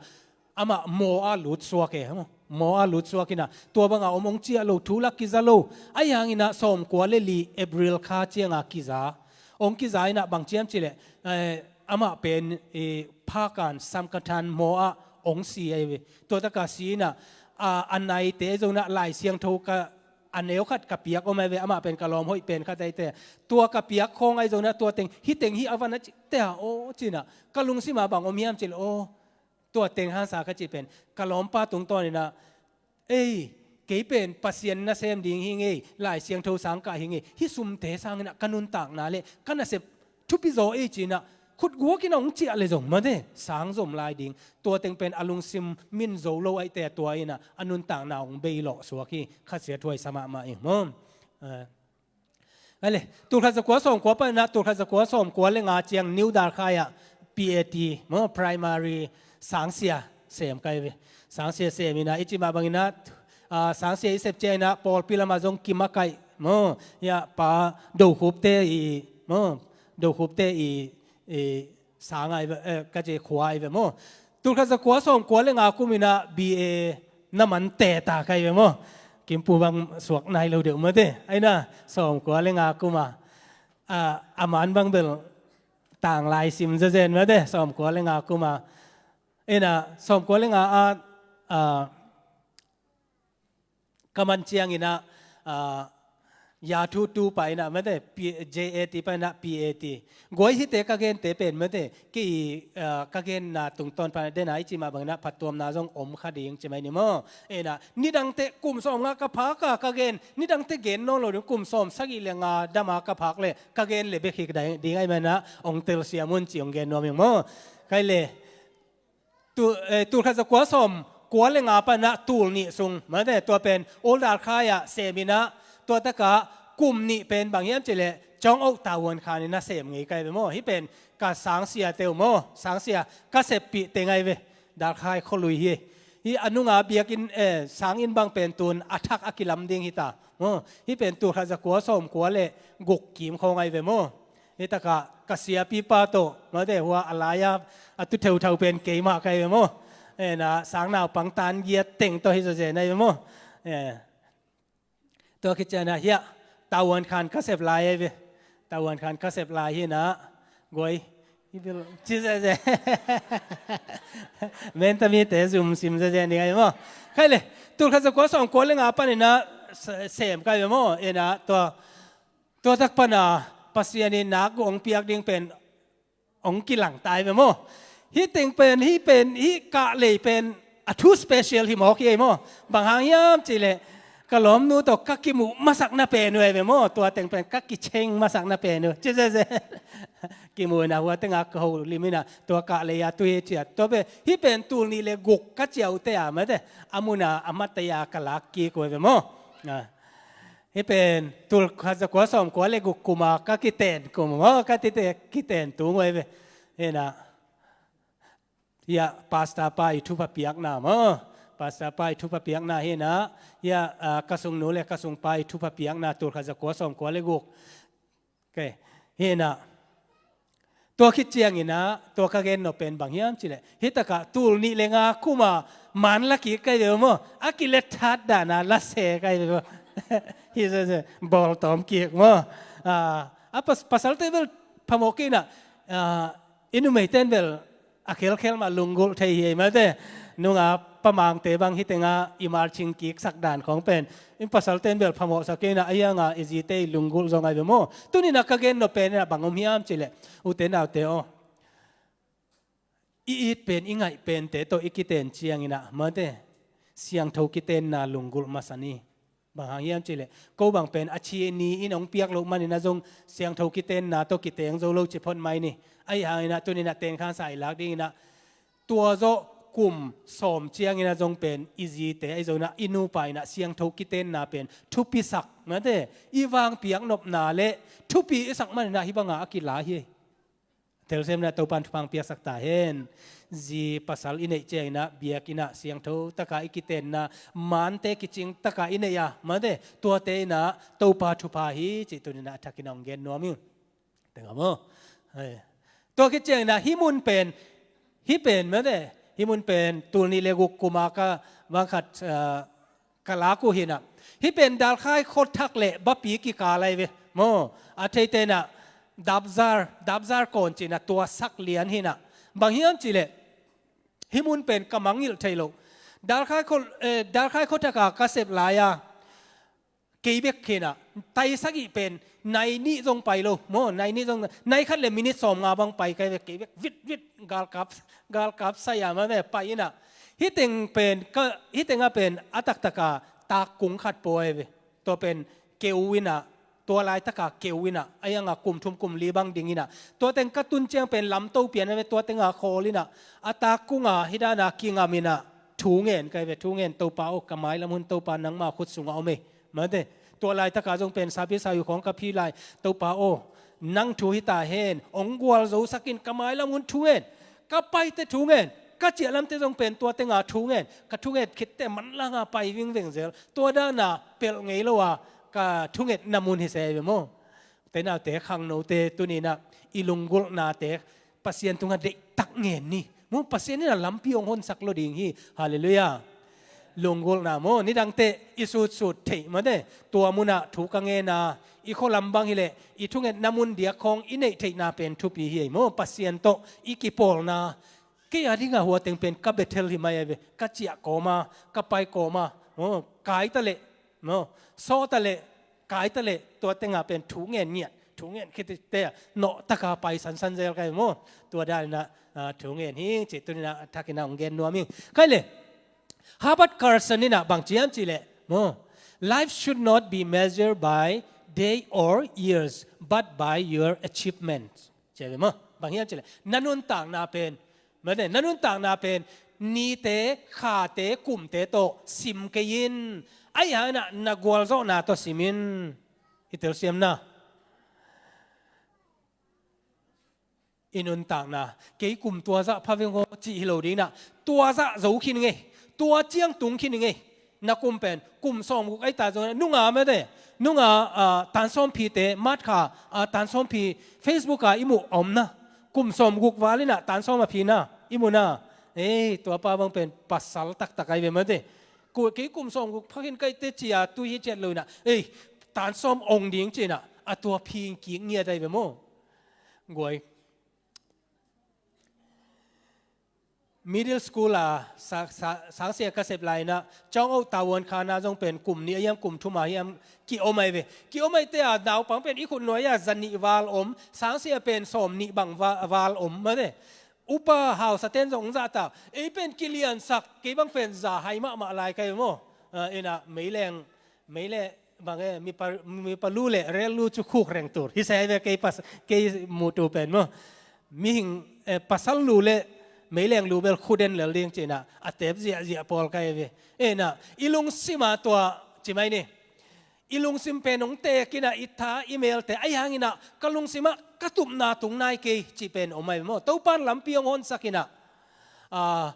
amah maw a lut suak e. Maw a lut suak inah tua banga om hong ciah lo, thu lak kiza lo. Ahi hanginah sawmkua le li April kha cianga kiza. Hong kiza inah bang ciam cileh, eh, amah pen, eh, phakan Samkathan maw ah hong si ahi ve. Tua taka si inah, ah, a naite zonah Lai Siangtho ka a neu khat ka piak om ahi ve, amah pen ka lawm hoih pen khat aihte. Tua ka piak khawng ahi zonah tua teng, hih teng hi a van a cihte ah aw cinah ka lungsimah bang om hiam cileh aw. Tua teng hansa ka cih pen ka lawmpa tungtawninah, ei, kei pen Pasian nasem ding hi ngei, Lai Siangtho sang kah hi ngei, hih sumte sanginah ka nuntakna le ka nasep thupi zaw ei cinah khutguakinah hong ciah le zong mate sang zom lai ding. Tua teng pen a lungsim min zo lo aihte ah tua inah a nuntakna hong bei lawh suak hi. Khasia thuaisa mahmah ing maw. Ah. Ale, tulkhat zakua sawmkua paninah tulkhat zakua sawmkua le nga ciang New Dalkhai ah P A T maw, primary sangsia sem kai ve. Sangsia sem inah i cimah banginah, ah, sangsia i sep cianginah pawlpi lamah zong kimakaih maw, ya pa Dokhupte i maw, Dokhupte i, i sang ai ve, eh, ka ci khua ai ve maw. Tulkhat zakua sawmkua le nga kuminah B A na man teta kai ve maw. Kimpu bang suak nai lo deuh mate. Aina sawmkua le nga kuma, ah, a man bang bel tang lai sim zazen mate. Sawmkua le nga kuma. Ina sawmkua le nga a, ah, ka man cianginah, ah, ya thu tu painah mate, P-, J A T painah P A T. Guai hite ka gente pen mate, kei, ah, ka genna tungtawn painah dena i cimah banginah phattuamna zong om kha ding ci mai ni maw. Ina, nidangte kum sawm nga ka phaka ka gen, nidangte gen nawn lo ding kum sawm sagih le nga dama ka phak le, ka gen le bek hi ding ai manah, ong telsiam un ci ong gen nuam ing maw. Kai le, Tu, eh, tulkhat zakua sawmkua le nga panah tul nih sung mate, tua pen Old Dalkhai ah seminah Tua takah kum nih pen bang hiam cih leh Chong Ok Tavuan Khan in a sem ngei ka hi ve maw. Hih pen ka sangsia teu maw, sangsia ka seppih teng ahi ve. Dalkhai khualui hi. Hih a nunga biakinn, eh, sanginn bang pen tun a thak a kilam ding hi ta maw. Hih pen tul khat za kua sawm kua le guk kim khawng ahi ve maw. Hih takah ka siapipa tawh maw te, hua a lai-a a tu theuthau pen keimah ka hi ve maw. Eh, na sang naupang tan giat teng tawh hi zawzen ahi ve maw. Eh. Tua khit ciangin ah hiah Tavuan Khan ka sep lai ahi ve. Tavuan Khan ka sep lai hi-in ah guai. Hih bil ci zeze. Menta mite zum sim zeze ni ahi maw. Khai le, tul khat za kua sawm kua le nga panin ah se-, sem ka hi ve maw. In ah tua, tua tak pan a Pasian in nak gu hong piak ding pen hong kilang ta hi ve maw. Hih teng pen, hih pen, hih kahlei pen a thu special hi mawk hi ei maw. Bang hang hiam cih leh ka lawmnu tawh ka kimuh masakna pen uh ahi ve maw. Tua teng pen ka kicheng masakna pen uh ci zeze. Kimuh in ah hua tengah ka ho lim in ah tua kahlei a tu hi ciat. Tua pen, hih pen tul nih le guk ka ciah uh te a mate, a mun a a matei a ka lak kik uh ahi ve maw. Ah. Hih pen tul khat za kua sawm kua le guk kum a ka kiten kum maw, ka tite kiten tung uh ahi ve. Hi-in ah, hiah pastor pa i thupha piakna maw. Pastor pa i thupha piakna hi-in ah, hiah, ah, ka sungnu le ka sungpa i thupha piakna tul khat za kua sawm kua le guk. Okay. Hi-in ah, tua khit ciangin ah tua ka gen nop pen bang hiam cih leh, hih takah tul nih le nga kum a man la kik ka hi ve maw. A kilet that dan a la se ka hi ve maw. Hi se se, bawl tawm kik maw. Ah, a pas-, pasalte bel phamawh kik in ah, ah, i numeite in bel a khelkhel mah lunggulh thei hi ei mate. Nunga pamangte bang hih tengah i marching kik sak dan khawng pen, in pasalte in bel phamawh sak kei in ah, a hiang a i zite i lunggulh zong ahi ve maw. Tuni in ah ka gen nop pen in ah bang om hiam cih leh, ute naute aw, i it pen, i ngaih pente tawh i kiten ciangin ah mate, siangtho kitenna lunggulh masa ni. Bang hang hiam cih leh, ko bang pen a thi ni in hong piak loh manin ah zong siangtho kitenna tawh kiteng zo lo ci phot mai ni. Ahi hangin ah tuni in ah tengkhansa i lak dingin ah, tua zawh kum sawm ciangin ah zong pen i zite ahi zongin ah, i nupa in ah siangtho kitenna pen thupisak mate, i vangpiak nopna le thupi i sak manin ah hih bang a a kila hi. Telsiam in ah Topa'n thupha hong piaksak ta hen. Zi pasal i neih ciangin ah biakinn ah siangtho tak a i kitenna, mante kicing tak a i neih a mate, tuate in ah Topa thupha hi cih tuni in ah a thakin ah hong gen nuam ing. Tengah maw. Hai. Tua khit ciangin ah hih mun pen, hih pen mate, hih mun pen tul nih le guk kum a ka vang khat, ah, ka lak uh hi-in ah, hih pen Dalkhai khuathak le Bapi kikal ahi ve maw. A theite in ah Dabzar, Dabzar Kawn ci-in ah tua sak lian hi-in ah, bang hiam cih leh, hih mun pen ka mangngilh thei lo. Dalkhai khua, eh, Dalkhai khuathak a ka sep lai-a, kei bek hi-in ah, tai sagih pen nai nih zong pai lo maw, nai nih zong, nai khat le minit sawmnga bang pai ka hi ve, kei bek vit vit galkap, galkap sai a mah ve pai in ah. Hih teng pen ka, hih teng ah pen a taktak a takkung khat pua ahi ve. Tua pen keu in ah, tua laitak a keu in ah, a hiang a kum thum kum li bang ding in ah, tua teng ka tun ciang pen lamto pian ahi ve, tua teng a khawl in ah, a takkung a hih dan a kingam in ah thu ngen ka hi ve, thu ngen, Topa aw, ka mailam hun Topa nangma khut sungah om ei. Mate, tua laitak a zong pen sapi sayu khawng ka phi lai, Topa aw, nang thu hi ta hen, hong gualzosak in, ka mailam hun thu ngen, ka paite thu ngen, ka ciah lamte zong pen tua teng a thu ngen, ka thu ngen khitte manlang a pai vingveng zel, tua dan a pelh ngei lo a ka thungetna mun hi se ve maw. Ute naute, khangnote, tuni in ah i lunggulhnate Pasian tungah deihtak ngen ni. Maw, Pasian in ah lampi hong honsak lo ding hi. Halleluiah. Lunggulhna maw, nidangte i sutsut theih mate, tua mun ah thu ka ngen a, i khua lam bang hi leh i thungetna mun diak khawng i neih theihna pen thupi hi ei maw. Pasian tawh i kipawlna, kei a ding a hua teng pen ka Bethel hi mai ahi ve, ka ciah kawm a, ka pai kawm a, maw, kai ta leh, maw, saw ta leh, kai ta leh, tua teng a pen thu ngen ngiat, thu ngen khit teh a nawh tak a pai sansan zel ka hi maw. Tua dan in ah, ah, thu ngen hi ing cih tuni in ah a thak in ah hong gen nuam ing. Khai le, Herbert Carson in ah bang ci hiam cih leh maw, "Life should not be measured by day or years, but by your achievements." Ci ve maw, bang hiam cih leh na nuntakna pen, mate, na nuntakna pen nite, khate, kumte tawh sim kei in, Ahi hangin ah na gualzawhna tawh simin i telsiamna, i nuntakna, kei kum tua zah pha veng aw cih hi lo ding in ah, tua zah zo khin ing ei, tua ciang tung khin ing ei. Na kum pen kum sawmguk ahi ta zong, nunga mate, nunga, ah, tan sawm phite, March kha, ah, tan sawm phi Facebook ah i muh a om na, kum sawmguk val in ah tan sawm a phina i muh na. Ei, tua pa bang pen pasal taktak ahi ve mate. Ku-, kei kum sawmguk pha khin ka hi teh ci-a tui hi ciat lo in ah, ei, tan sawm ong ding ci in ah, a tua phi kik ngiat ahi ve maw. Guai. Middle school a sa-, sa-, sangsia ka sep lai in ah, Chong Au Tavuan khan ah zong pen kum nih a hiam kum thum a hiam ki-om ahi ve. Ki-om ahi teh a, naupang pen i khut nuai ah za nih val om, sangsia pen sawm nih bang va-, val om mate. Upa hausate'n zong hong zahtak. Ei pen kiliansak, kei bang pen za hai mahmah lai ka hi maw. Ah, in ah meileng, meileng bang e, mipa, mipa lu le rel lu cu khuk reng tur hi sa hi ve, kei pas-, kei muh tu pen maw. Mihing, eh, pasal lu le meileng lu bel khut en lel ding ci in ah, a tep ziahziah pawl ka hi ve. In ah, i lungsim ah tua ci mai ni. I lungsim pen hong teek in ah, i tha i melte, ahi hangin ah ka lungsim ah ka tupna tung nai kei cih pen om ahi ve maw. Topa'n lampi hong honsak in ah, ah,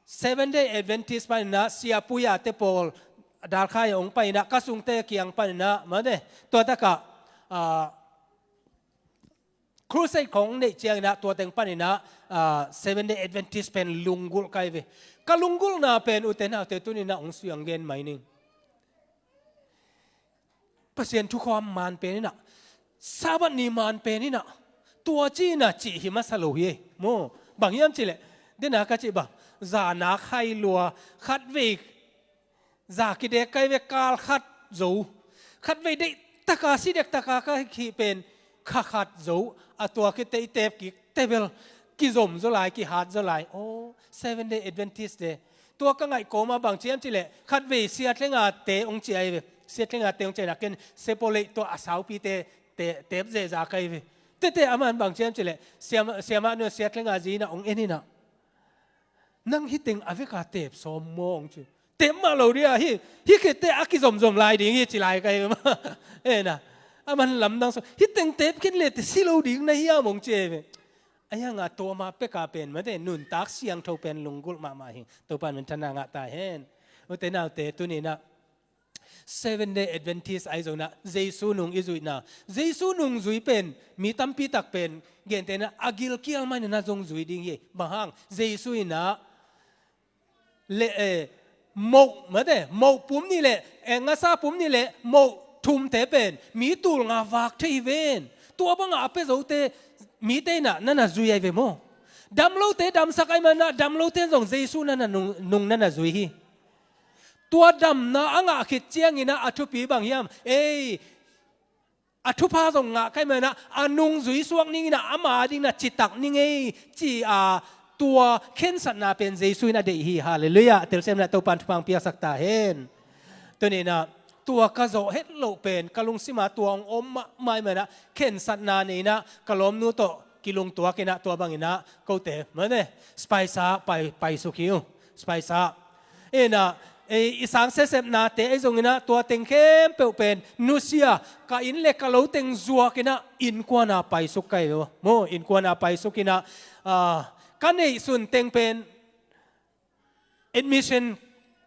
Seventh Day Adventist panin ah, Sia Pui a te pawl, Dalkhai a hong panin ah, ka sungte kiang panin ah, mate, tua tak ah, ah, crusade khong neih ciangin ah, tua teng panin ah, ah, Seventh Day Adventist pen lunggulh ka hi ve. Ka lunggulhna pen, ute naute, tuni in ah hong sui hong gen mai ning. Pasian thukham man pen in ah, Sabbath ni man pen in ah, tua ci in ah cih hi masa lo hi ei maw. Bang hiam cih leh, den a ka cih bang, zana khai lua, khatvei za kidek ka hi ve, kal khat zo. Khatvei deih tak a, si dek tak a ka hih pen kha khat zo. A tua khit teh i tep kik teh bel kizom zaw lai, kihat zaw lai. Aw, Seventh Day Adventist leh. Tua ka ngaih kawm ah bang ci hiam cih leh, khatvei Sia Thlenga te hong ci ahi ve. Sia Thlenga te hong ci a, ken Sepoleih tua a saupite, te, tep zehzah ka hi ve. Tete aman bang ci hiam cih leh, Sia, Sia Mah Nu, Sia Thlenga zi in ah hong en in ah, nang hih teng a vek a tep sawm maw hong ci. Tep mah lo ding a, hih, hih khit teh a kizomzom lai ding hi ci lai ka hi ve maw. En ah, aman lamdang sawm, hih teng tep khin le teh si lo ding na hiam hong ci hi ve. Ahi hang a tua mah pek a pen mate, nuntak siangtho pen lunggulh mahmah hi. Topa'n minthanna ngah ta hen. Ute naute, tuni in ah Seventh Day Adventist ahi zongin ah, Jesu nung i zuihna, Jesu nungzui pen mi tampi tak pen gentehna a gilkial manin ah zong zui ding hi. Bang hang, Jesu in ah le, eh, moh, mate, moh pum nih le, eh, ngasa pum nih le moh thumte pen mi tul nga vak thei hi ven. Tua bang a a pia zote mite in ah na na zui ahi ve maw. Damlote damsak ahih manin ah damlote zong Jesu na na nung, nung na na zui hi. Tua damna a ngah khit ciangin ah a thupi bang hiam? Ei, a thupha zong ngah ka hih manin ah, a nungzui suak ning in ah, ama dingin ah citak ning ei, ci-a tua khensatna pen Jesu in a deih hi. Halleluiah. Telsiamna, Topa'n thupha hong piaksak ta hen. Tuni in ah tua ka zawh het loh pen ka lungsim ah tua hong om mahmah ahih manin ah, khensatna nei in ah ka lawmnu tawh kilungtuak in ah, tua bangin ah kote, mane, Spicer pai, paisuk hi uh. Spicer. In ah, ei, i sang sesepnate ahi zongin ah, tua teng khempeuh pen nusia, ka inn le ka lo teng zuak in ah, innkuan ah paisuk ka hi uh. Maw, innkuan ah paisuk in ah, ah, ka neihsun teng pen admission,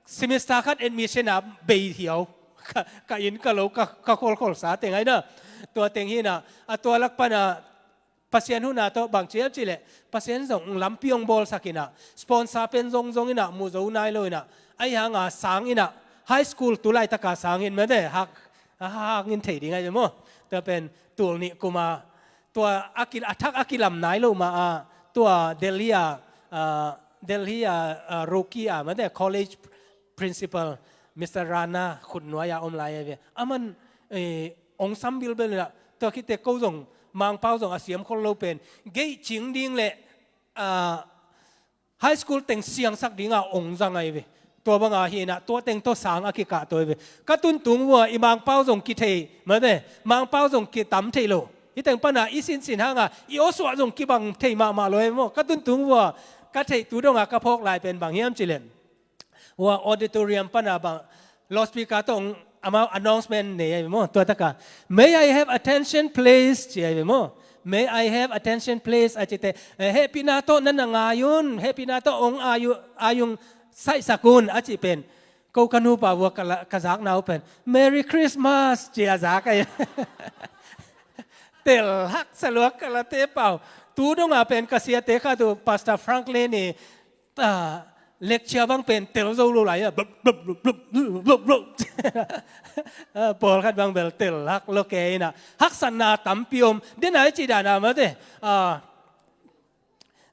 semester khat admission ah bei hiau. Ka, ka inn ka lo, ka, ka kholkholsa teng ahi na. Tua teng hi in ah, a tua lak pan ah, Pasian hun ah tawh bang ci hiam cih leh, Pasian zong lampi hong bawlsak in ah, sponsor pen zongzong in ah, mu zo nai lo in ah, ahi hang a sang in ah, high school tu laitak a sang in, mate, hak, hak in thei ding ahi ve maw. Tua pen tul nih kum a, tua a ki, a thak a kilam nai lo ma a, tua Delhi a, ah, Delhi a, ah, Roorkee a, mate, college principal, Mister Rana khutnuai a om lai ahi ve. Aman, eh, hong sam bilbel in ah, tua khit teh ko zong, Mangpau zong a siam khol lo pen, gate cing ding le, ah, high school teng siangsak ding a hong zang ahi ve. Tua bang ahi in ah, tua teng tawh sang a kikah tawh ahi ve. Ka tuntung vua, i Mangpau zong kithei, mate, Mangpau zong kitam thei lo. Hih teng pan ah i sinsin hang a, i awsuah zong kibang thei mahmah lo ahi ve maw. Ka tuntung vua, ka theih tu dong a ka phawk lai pen bang hiam cih leh, hua auditorium pan a bang, loudspeaker tawh hong, amau announcement nei ahi ve maw. Tua taka, "May I have attention please?" ci ahi ve maw. "May I have attention please?" a cite, "Eh, hehpihna tawh na na ngai un, hehpihna tawh hong ai u-, ai ung, saihsak un," a cih pen. Ko ka nupa vua ka la-, ka zakna uh pen, "Merry Christmas," ci a zak ahi. Tel hak saluak ka late pau. Tu donga pen ka siate khat uh, Pastor Franklin i, ah, lecture bang pen tel zo lo lai a. Blup, blup, blup. Ah, pawlkhat bang bel tel hak lo kei ina. Haksatna tampi om. Dena i ci dana mate. Ah,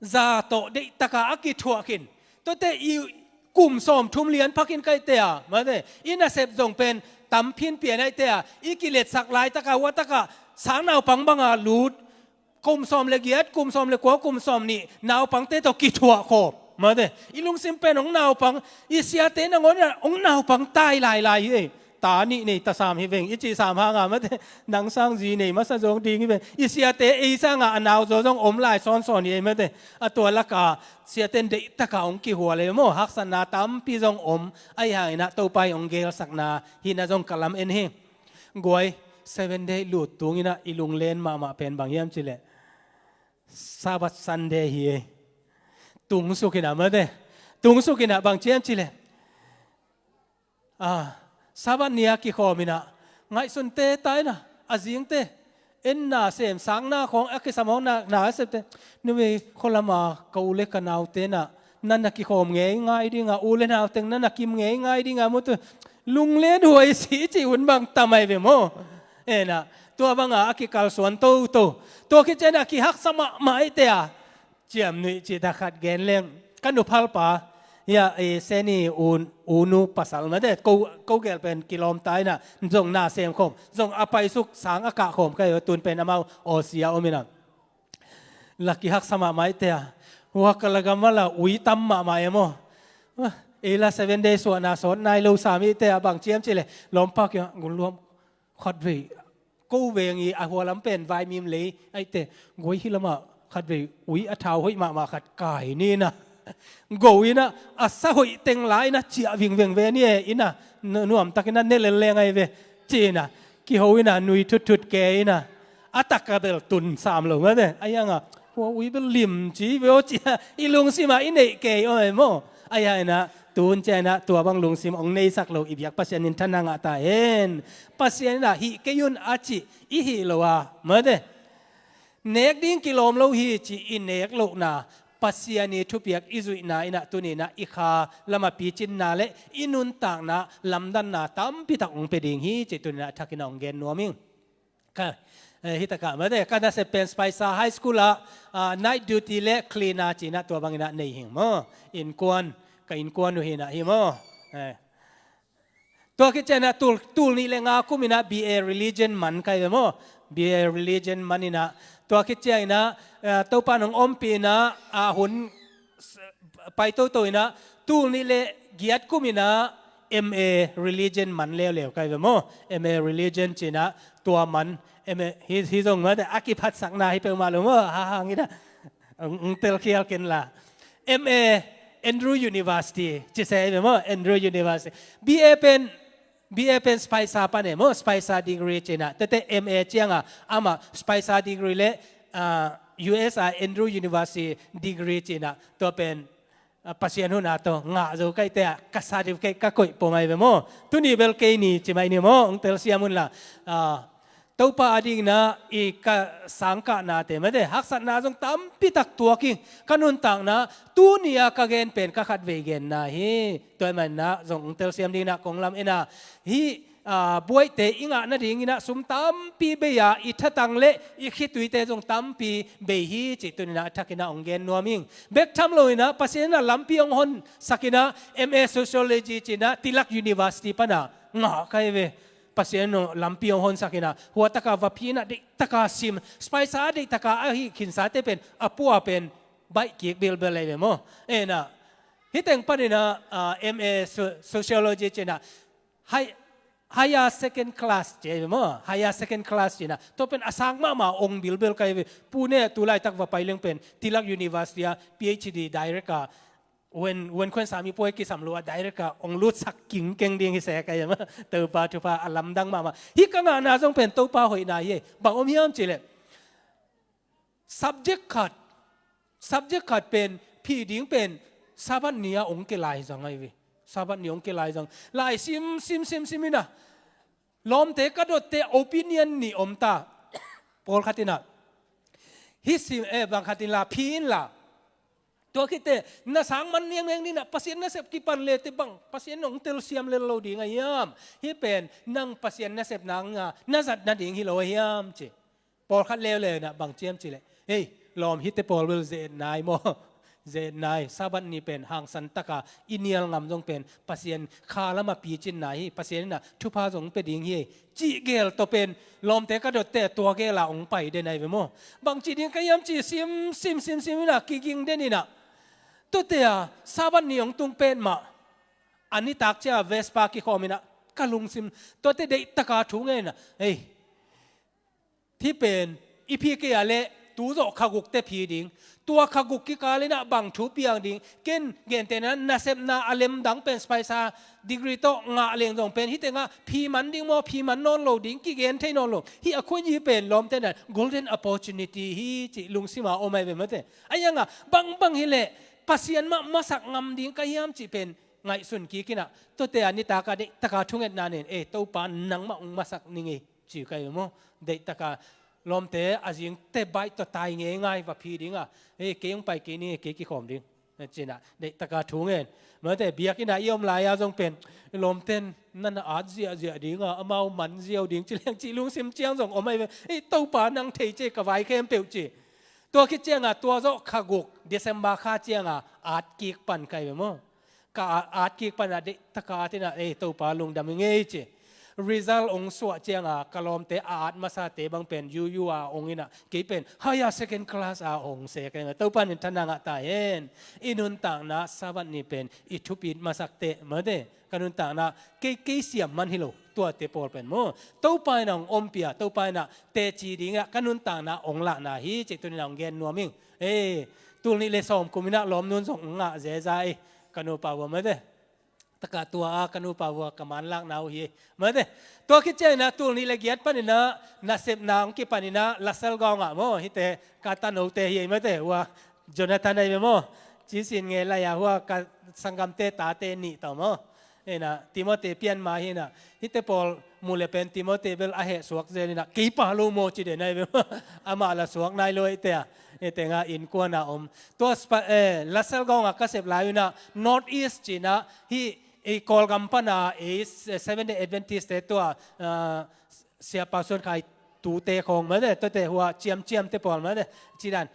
za tawh deihtaka a kithuah khin. Tuate i kum sawm thum lian phakin kaihte a, mate, i nasep zong pen tampin pian aihte a, i kiletsak laitaka, huataka, sang naupang banga lut, kum sawm le giat, kum sawm le kua, kum sawm nih, naupangte tawh kithuah khawm, mate, i lungsim pen hong naupang, i siate nangawn a hong naupang tai lailai hi ei. Ta nih nei ta sam hi veng, i cih sam hanga mate, nang sang zi nei masa zong ding hi veng. I siate ei sanga a nau zaw zong om lai sawnsawn hi ei mate. A tua laka siate in deihtaka hong kihual ei maw, haksatna tampi zong om, ahi hangina Topa i hong gelsakna hina zong ka lam en hi. Guai, Seven Day lut tunginah i lunglen mahmah pen bang hiam cileh, Sabbath Sunday hi ei. Tungsukina mate, tungsukina bang ciam cileh, ah, Sabbath nia kikhawm inah, ngaihsunte ta inah, a zingte, en na sem, sang na khawng a kisam hawng na, na a septe, nuvei khualama ka u le ka naute na, na na kikhawm ngei ngai dinga, u le nauteng na na kim ngei ngai dinga, mutu, lunglen huai si ci un bang tamai ve maw. Ena, tua banga a kikalsuan toto. Tua khit ciana kihaksa mahmah ite a, ciamnuih cihta khat gen leng, ka nuphalpa, hia, e, Seni u, unu pasal mate, ko, ko gel pen kilawmta ina, zong na sem khawm, zong a paisuk sang a kah khawm ka hi, tun pen amau Aussie a om ina. Laki haksa mahmah ite a, hua ka lagam mala ui tam mahmah e maw. Ei la Seven Day suahna sawt nai lo sam ite a bang ciam cileh, lawmpa kia, gul luam, khatvei, ko veng i a hualam pen vaimim lei, aite, guai hi lama khatvei, ui a thau hoih mahmah khat kai ni na. Go ina, a sa hoih teng la ina, ciah vingveng ve ni e ina, nu-, nuamtak ina, ne lel leng ai ve, ci ina, kiho ina, nui thutthut ke ina, a taka bel tun sam lo mate, a ianga, hua ui bel lim ci ve o cia, i lungsima i neih kei o e maw. A ianga, tun ciana, tua bang lungsim ong neisak lo, i biak Pasian in thana ngah ta hen. Pasian ina hih kei un a cih i hih lo a, mate. Nek ding kilawm lo hi ci i nek lohna, Pasian i thupiak i zuihna ina tunina i kha lama picinna le i nuntakna lamdanna tampitak ong pe ding hi ci tunina thakina ong gen nuam ing. Ka, eh, hitakah mate, ka nasep pen Spicer High School ah, ah, night duty le cleaner cina tua bangina nei hing maw. Innkuan, ka innkuan uh hina hi maw. Eh. Tua khit ciana tul, tul nih le nga kum ina B A religion man kai ve maw. B A religion man ina. Tua khit ciana, eh, Topa nong ompi ina, a hun s-, pai toto ina, tul nih le giat kum ina M A religion man leuleu kai ve maw. M A religion cina tua man, M A hi, hi zong mate, a kiphatsakna hi peuhmah lo maw. Ha hang ina. Ang, ang telkhial ken la. M A Andrew University, ci se ve maw, Andrew University. B A pen, B A pen Spicer pan e maw, Spicer degree cina. Tete M A cianga, ama Spicer degree le, ah, U S a Andrew University degree cina. Tua pen, ah, Pasian huna to, ngah zo kai te a, ka certificate ka koih po mai ve maw. Tuni bel kei ni, ci mai ni maw, ang telsiam hun la. Ah, Topa a dingna i ka sangkahnate mate, haksatna zong tampitak tuak hi, ka nuntakna tunia ka gen pen ka khatvei genna hi. Tua i manna zong telsiam dingna kong lam ena hi, ah, buaite i ngah nadingina sum tampi bei a i thatang le i khituite zong tampi bei hi ci tunina thakina ong gen nuam ing. Bek tham loina Pasian ina lampi ong hon sakina M A Sociology cina Tilak University pana ngah kai ve. Pasian no lampi hong honsak ina, huataka vapina deihtaka sim, Spicer a deihtaka ahi khinsate pen, a pua pen, baih kik bilbel ei ve maw. Ena, hiteng panina, ah, M A so-, Sociology cina, high, higher second class ci ei ve maw, higher second class cina, tua pen a sang mahmah ong bilbel kai ve, Pune tulaitak va pai leng pen, Tilak University a P H D direct a, Wen, wen khuan sami puai kisam lua direct a ong lutsak kingkeng ding hi se ka hiam. Topa thupha a lamdang mahmah. Hih ka ngahna zong pen Topa hoihna hi. Bang om hiam cih leh, subject khat, subject khat pen phi ding pen Sabbath ni a ong kilai zang ahi ve. Sabbath ni ong kilai zang. Lai sim, sim, sim, sim in a, lawmte ka dotte opinion nih om ta. Pawlkhat in a, hih sim, eh, bang khat in la, phi in la. Tua khit teh, na sang man niangniang ni in a, Pasian nasep kipan le teh bang, Pasian ong telsiam lel lo ding a hiam. Hih pen, nang Pasian nasepna nga, na zat nading hi lo a hiam ci. Pawlkhat leuleu in a bang ci hiam cih leh, hei, lawm, hihte pawl bel ze-et nai maw. Ze-et nai, Sabbath ni pen hangsan taka i nial ngam zong pen Pasian kha lam a picinna hi, Pasian in a thupha zong pia ding hi, cih gel tawh pen lawmte ka dotte tua gel a ong pai den ahi ve maw. Bang ci ding ka hiam ci sim, sim, sim, sim in a kiging den in a. Tuate a, Sabbath ni ong tung pen mah, a nitak ciang a Vesper kikhawm in a, ka lungsim, tuate deih taka thu ngen in a, hei, hih pen, i phi kei a leh, tu zawh kha guk teh phi ding. Tua kha guk kikal in a bang thu piang ding. Ken gentehna nasepna a lemdang pen Spencer degree tawh ngah leng zong pen hih tengah phi man ding maw, phi man nawn lo ding, kigen thei nawn lo. Hih a khuan hih pen lawmte in a golden opportunity hi cih lungsim a om ahi ve maw te. A hiang a bangbang hi leh Pasian mah masak ngam ding ka hiam cih pen ngaihsun kik in a. Tuate a nitak a deih taka thungetna nen, eh, Topa nangmah ong masak ning ei. Ci ka hi maw? Deih taka lawmte a zingte baih tawh tai ngeingai va phi ding a. Hei, kei hong pai kei ni, kei kikhawm ding. Ci in a, deih taka thu ngen. Mate, biakinn a i om lai a zong pen, lawmten na na at ziahziah ding a, amau man ziau ding, ci leng ci lungsim ciang zong om ahi ve. Hei, Topa nang thei ci ka vai khempeuh ci. Tua khit ciang a, tua zawh kha guk, December kha ciang a, at kik pan ka hi ve maw? Ka a-, at kik pan a deih taka at in a, ei, Topa lungdam ing ei ci. Result ong suah ciang a, ka lawmte a at masate bang pen, U U a ong in a, kei pen, higher second class a ong se ka hi a, Topa in thanna ngah ta hen. I nuntakna, Sabbath ni pen, i thupit masak teh, mate, ka nuntakna, kei, kei siam man hi lo, tuate pawl pen maw. Topa in a ong ompih a, Topa in a teci ding a, ka nuntakna ong lahna hi, ci tuni in a ong gen nuam ing. Ei, tul nih le sawm kum in a lawmnu'n zong ong ngah zeza ei, ka nupa vua mate. Taka tua a ka nupa vua ka manlakna uh hi. Mate. Tua khit ciang in a tul nih le giat pan in a nasepna ong kipan in a Lasal Gawng ah maw. Hihte ka tanote hi ei mate. Hua Jonathan ahi ve maw. Cisin ngei lai a hua ka sanggamte tate nih tawh maw. In a Timothy pian ma hi in a. Hihte pawl mu le pen Timothy bel a heh suak zel in a, kei pa lo maw ci den ahi ve. Amah la suak nai lo ei te a. Ei te nga innkuan a om. Tua spa, eh, Lasal Gawng a ka sep lai in a, North East ci in a, hih, ei Kawlgam pan a, ei Seventh Day Adventist te tua, ah, Sia Pau Suan Khai tute khawng mate, tuate hua ciamciam te pawl mate, ci dan,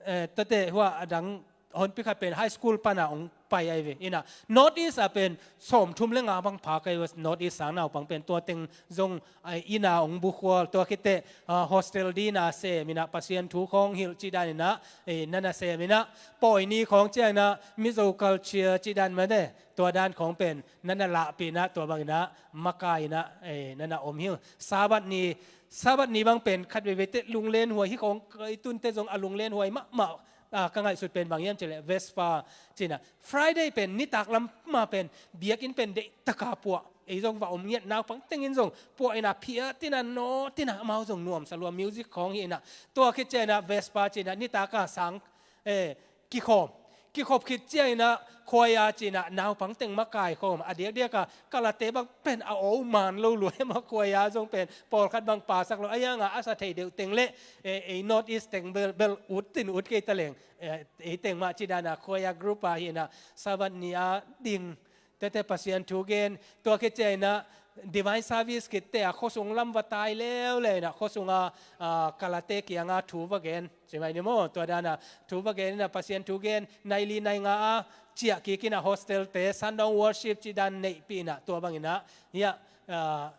eh, tuate hua a dang honpi khat pen high school pan a ong pai ahi ve. In a North East a pen sawmthum le nga bang pha ka hi ua, North East sang naupang pen tua teng zong, ai, inn a ong bukhual, tua khit teh, ah, hostel din a sem in a Pasian thu khawng hilh ci dan in a, eh, na na sem in a, pawi ni khawng ciang in a Mizo culture ci dan mate, tua dan khawng pen na na lahpih in a, tua bang in a makai in a, eh, na na om hi. Sabbath ni, Sabbath ni bang pen khat veivei teh lunglen huai hi khawng, i tun teh zong a lunglen huai mahmah. Ah, ka ngaihsut pen bang hiam cih leh Vesper ci in a, Friday pen nitak lam mah pen biakinn pen deih taka puah. Ei zong va om ngiat, naupang teng in zong puah in a phiat in a, nawt in a, amau zong nuamsa lua, music khawng hi in a. Tua khit ciang in a Vesper ci in a nitak a sang, eh, kikhawm. Kikhop khit ciang in a choir ci in a naupang teng makai khawm. A diakdiak a kalate bang pen a aw man lo lua hi maw, choir zong pen pawlkhat bang pasak lo. A hiang a a sa thei deuh teng le, eh, ei North East teng bel, bel ut in ut kei ta leng. Eh, ei teng mah ci dan a choir group a hi in a Sabbath ni a ding. Tuate Pasian thu gen, tua khit ciang in a Divine Service khit teh a khuasung lam va tai leuleu in a khuasung a, ah, kalate kiang a thu va gen. Ci mai ni maw, tua dan a thu va gen in a Pasian thu gen, nai li nai nga a ciah kik in a hostel te, Sundowner Worship ci dan neihpih in a tua bang in a, hia, ah,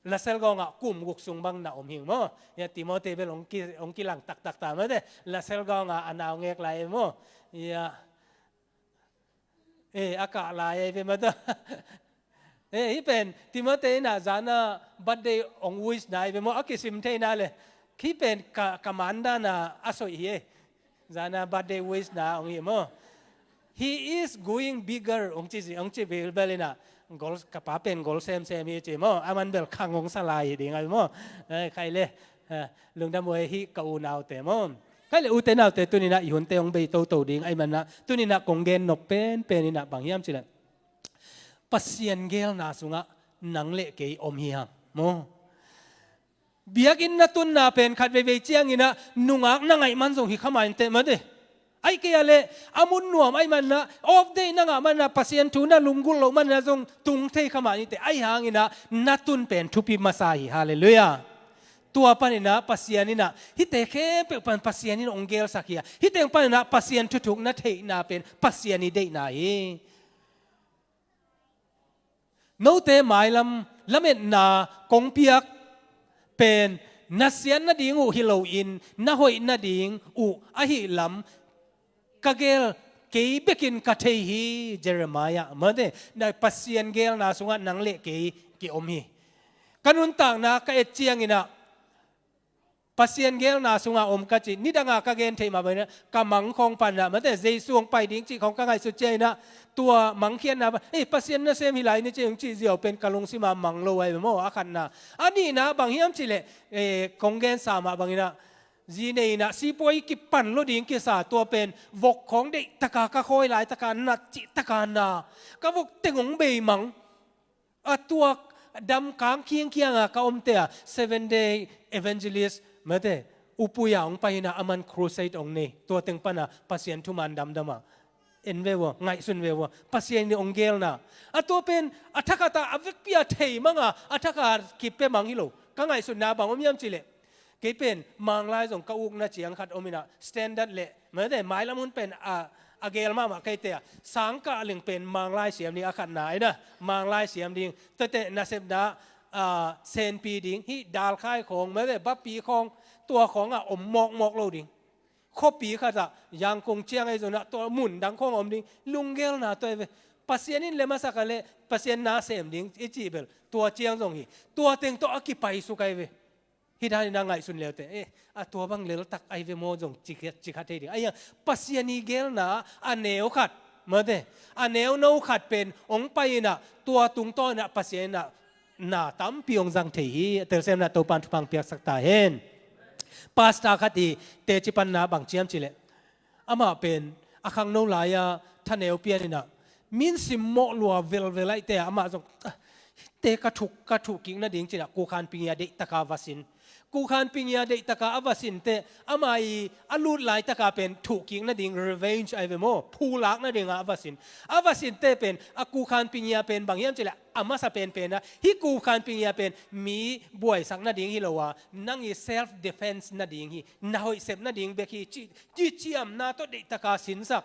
Lasal Gawng ah kum guk sung bang na om hi maw. Hia Timothy bel ong ki, ong kilang taktak ta mate, Lasal Gawng ah a nau ngek lai maw. Hia, eh, a kah lai ei ve mate. Eh, hih pen Timothy in a zan a birthday ong wish na ei ve maw, a kisim thei na le. Hih pen ka, ka man dan a a soih hi ei. Zan a birthday wish na ong hi maw. He is going bigger, hong ci, hong ci bilbel inah, gol, ka pa pen gol semsem hi ci maw, aman bel khang hong sa lai hi ding ai maw. Eh, khai le, eh, lungdam uh hi ka unaute maw. Khai le ute naute tuninah i hunte hong bei toto ding ai manah, tuninah kong gen nop penpen inah bang hiam cileh, Pasian gelna sungah nang le kei om hi hang maw. Biakinn na tunna pen khat veivei cianginah nungak na ngaih man zong hi kha mah inteh mate. Ai kei a leh a mun nuam ai manah, off day na ngah manah, Pasian thu na lunggulh loh manah zong tung thei kha mah inteh. Ai hanginah na tun pen thupi masa hi. Halleluiah. Tua paninah Pasian inah hihte khempeuh pan Pasian in hong gelsak hi a, hihte paninah Pasian thuthuk na theihna pen Pasian i deihna hi. Note mailam lametna kong piak pen na siat nading uh hi loin na hoih nading uh ahi lam ka gel, kei bekin ka thei hi. Jeremiah mate, na Pasian gelna sungah nang le kei ki-om hi. Ka nuntakna ka et cianginah Pasian gelna sungah om ka cih, nidanga ka gen theih mah bangin ah, ka mang khawng panah mate, Jesu hong pai ding cih khawng ka ngaihsut cianginah, tua mangkhiatna pan, eh, Pasian nasem hi lai ni cih hong cih ziau pen ka lungsimah mang lo ai ve maw, a khatna. A nihna bang hiam cihleh, eh, kong gensa mah banginah, zi neinah sipuai kipan lo ding kisa, tua pen vok khawng deihtaka ka khawi laitaka nat cihtaka na, ka vok teng hong bei mang. A tuak damkang khiangkhianga ka omte a Seven Day Evangelist mate, upui a hong paina, aman crusade hong nei, tua teng pana Pasian thuman damdama. En ve ua, ngaihsun ve ua, Pasian in hong gelna. A tua pen a thakata a vekpi a thei manga, a thaka kipia mang hi lo. Ka ngaihsutna bang om hiam cihleh, kei pen Manglai zong ka ukna ciang khat om inah, standard le mate, mailam hun pen a, a gel mahmah keite a, sangkah ling pen Manglai siam ding a khatna inah, Manglai siam ding, tuate nasepna, a, senpi ding, hih dalkhai khawng mate, bapi khawng, tua khawngah om mawkmawk lo ding. Khuapi khatah, Yangon ciang ahi zonah, tua mun dang khawng om ding, lunggelna tua hi ve. Pasian in le masak a le, Pasian nasem ding i cih bel tua ciang zong hi. Tua teng tawh a kipaisuk ahi ve. Hih danin a ngaihsun leute, eh, a tua bang leltak ai ve maw zong ci kha, ci kha thei ding. Aia, Pasian i gelna a neu khat mate, a neu no khat pen hong pai inah, tua tungtawn inah Pasian inah na tampi hong zang thei hi. A telsiamna Topan thupha piaksak ta hen. Pastor khat i teci panna bang ciam cihleh, amah pen a khangno lai-a thaneu pian inah, min simmawh lua velvel aihte a, amah zong, ah, te ka thuk, ka thuh kik nading cinah Kukhan Pingia deihtaka va sin. Kukhan Pingia deihtaka a va sinte, amah i a lut laitaka pen thuh kik nading, revenge ai ve maw, phulak nadinga a va sin. A va sinte pen a Kukhan Pingia pen bang hiam cihleh, a masa penpena, hih Kukhan Pingia pen mi buaisak nading hi lo a, nang i self defense nading hi, na hoih sep nading bek hi, ci, ci ciamna tawh deihtaka sinsak.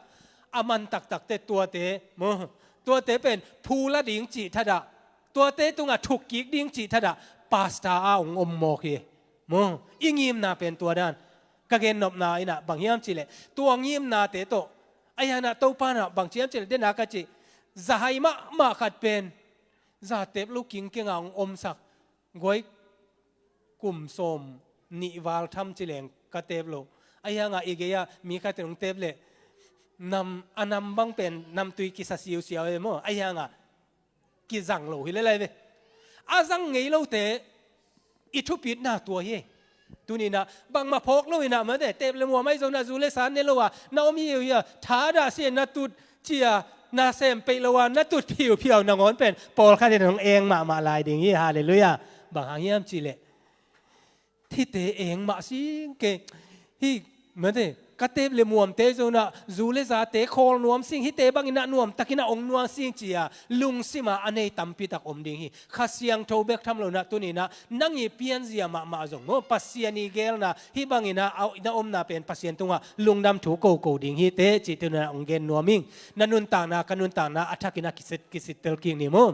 A man taktakte tuate maw, tuate pen phula ding cih thadah, tuate tungah thukkik ding cih thadah, pastor a hong om mawk hi maw. I ngimna pen tua dan. Ka gennopna inah bang hiam cihleh, tua ngimnate tawh, aia inah Topa inah bang ciam cihleh, dena ka cih, zahai mahmah khat pen zatep lo kingkenga hong omsak. Guai, kum sawm nih val tham ci leng ka tep lo. Ahi hangah i gei-ah mi khatin hong tep leh, nam, a nam bang pen namtui kisa siusiau e maw. Ahi hangah kizang lo hi lelai ve. A zang ngei lote i thupitna tua hi. Tuninah bangmah phawk lo inah mate, tep le muam ahi zonah zu le sa ne lo a na om hi uh hi a, thadah si na tut cia na sem peih lo a na tut phiuphiau nangawn pen pawlkhat in hong eng mahmah lai ding hi. Halleluiah. Bang hang hiam cihleh, hihte eng mah sing kei, hih mate, ka tep le muamte zonah zu le zate khawl nuam sing, hihte banginah nuamtakinah ong nuam sing cia lungsima a nei tampitak om ding hi. Kha Siangtho bek tham lonah tuninah nang i pianzia mahmah zong maw, Pasian i gelna hih banginah a, na omna pen Pasian tungah lungdam thu koko ding hi teh cih tuninah ong gen nuam ing. Na nuntakna, ka nuntakna a thakin a kisit, kisittel kik ni maw.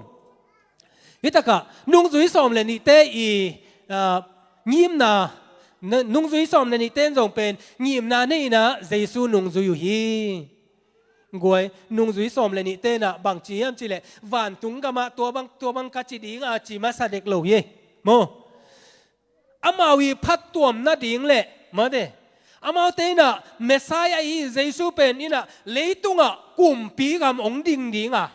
Hitakah nungzui sawm le nihte i, ah, ngimna, na, nungzui sawm le nihte in zong pen ngimna nei inah Jesu nungzui uh hi. Guai, nungzui sawm le nihte inah bang ci hiam cihleh, vantung gamah tua bang, tua bang ka ci dinga ci masa dek lo hi maw. Amau i phattuam nading le mate, Amaute in ah Messiah ahi Jesu pen in ah leitungah kumpi gam hong ding ding a,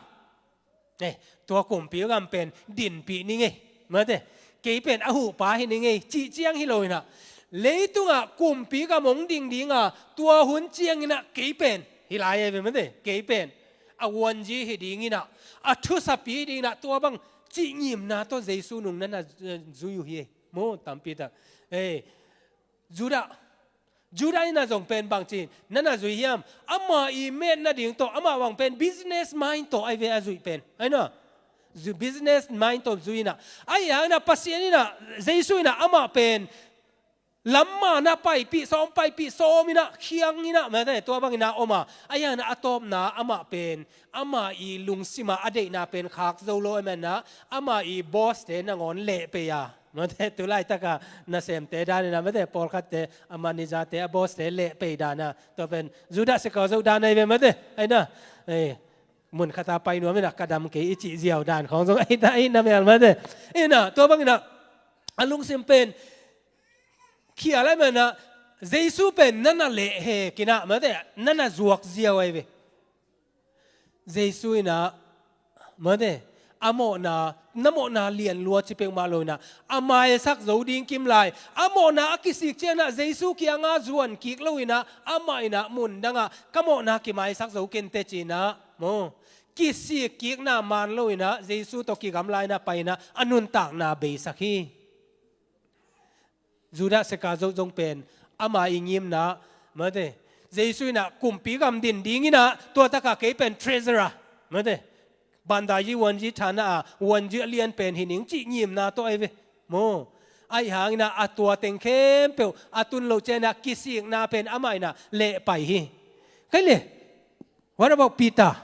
eh, tua kumpi gam pen dinpih ning ei. Mate, kei pen a huhpa hi ning ei cih ciang hi lo in ah, leitungah kumpi gam hong ding ding a, tua hun ciangin ah kei pen, hi lai ei ve mate, kei pen a wuanzi hi ding in ah, a thusapi hi ding in ah, tua bang cih ngimna tawh Jesu nung na na, eh, zui uh hi ei. Maw, tampi tak. Eh, Judah, Judah in ah zong pen bangci na na zui hiam? Ama i met nading tawh, ama bang pen business mind tawh ai ve a zuih pen, ai na. Zu-, business mind tawh zui in ah, ai hang in ah Pasian in ah, Jesu in ah ama pen lamma na paipih sawm, paipih sawm in ah, khiang in ah, mate, tua bang in ah om a, ai hang in ah a tawpna amah pen ama i lungsim a a deihna pen khak zo lo, ai man ah ama i boss te nangawn leh pei a. Mate, tu laitaka nasemte dan in ah, mate, pawlkhatte a manager te, a boss te leh pei dan a, tua pen Judah Iskariot dan ai ve mate, ai na. Eh, mun khata pai nuam in ah ka dam kei i cih ziau dan khawng zong ai ta, ai na mel mate. In ah tua bang in ah a lungsim pen khial ai man ah, Jesu pen na na leh hek in ah mate, na na zuak ziau ai ve. Jesu in ah, mate, a mawhna, na mawhna lian lua ci peuhmah lo in ah, a maisak zo ding kim lai. A mawhna a kisik ciang in ah Jesu kiang a zuan kik lo in ah, amah in ah mun dang ah ka mawhna kimaisak zo kei in teh ci in ah, maw, kisik kikna man lo in ah Jesu tawh kigamla in ah pai in ah a nuntakna beisak hi. Judah Iskariot zong pen ama i ngimna, mate, Jesu in ah kumpi gam din ding in ah, tua taka kei pen treasurer, mate, bandai ji wuanzi thana a wuanzi a lian pen hi ning cih ngimna tawh ai ve. Maw, ai hang in ah a tua teng khempeuh a tun loh ciang in ah kisikna pen amah in ah leh pai hi. Kei le, what about Peter?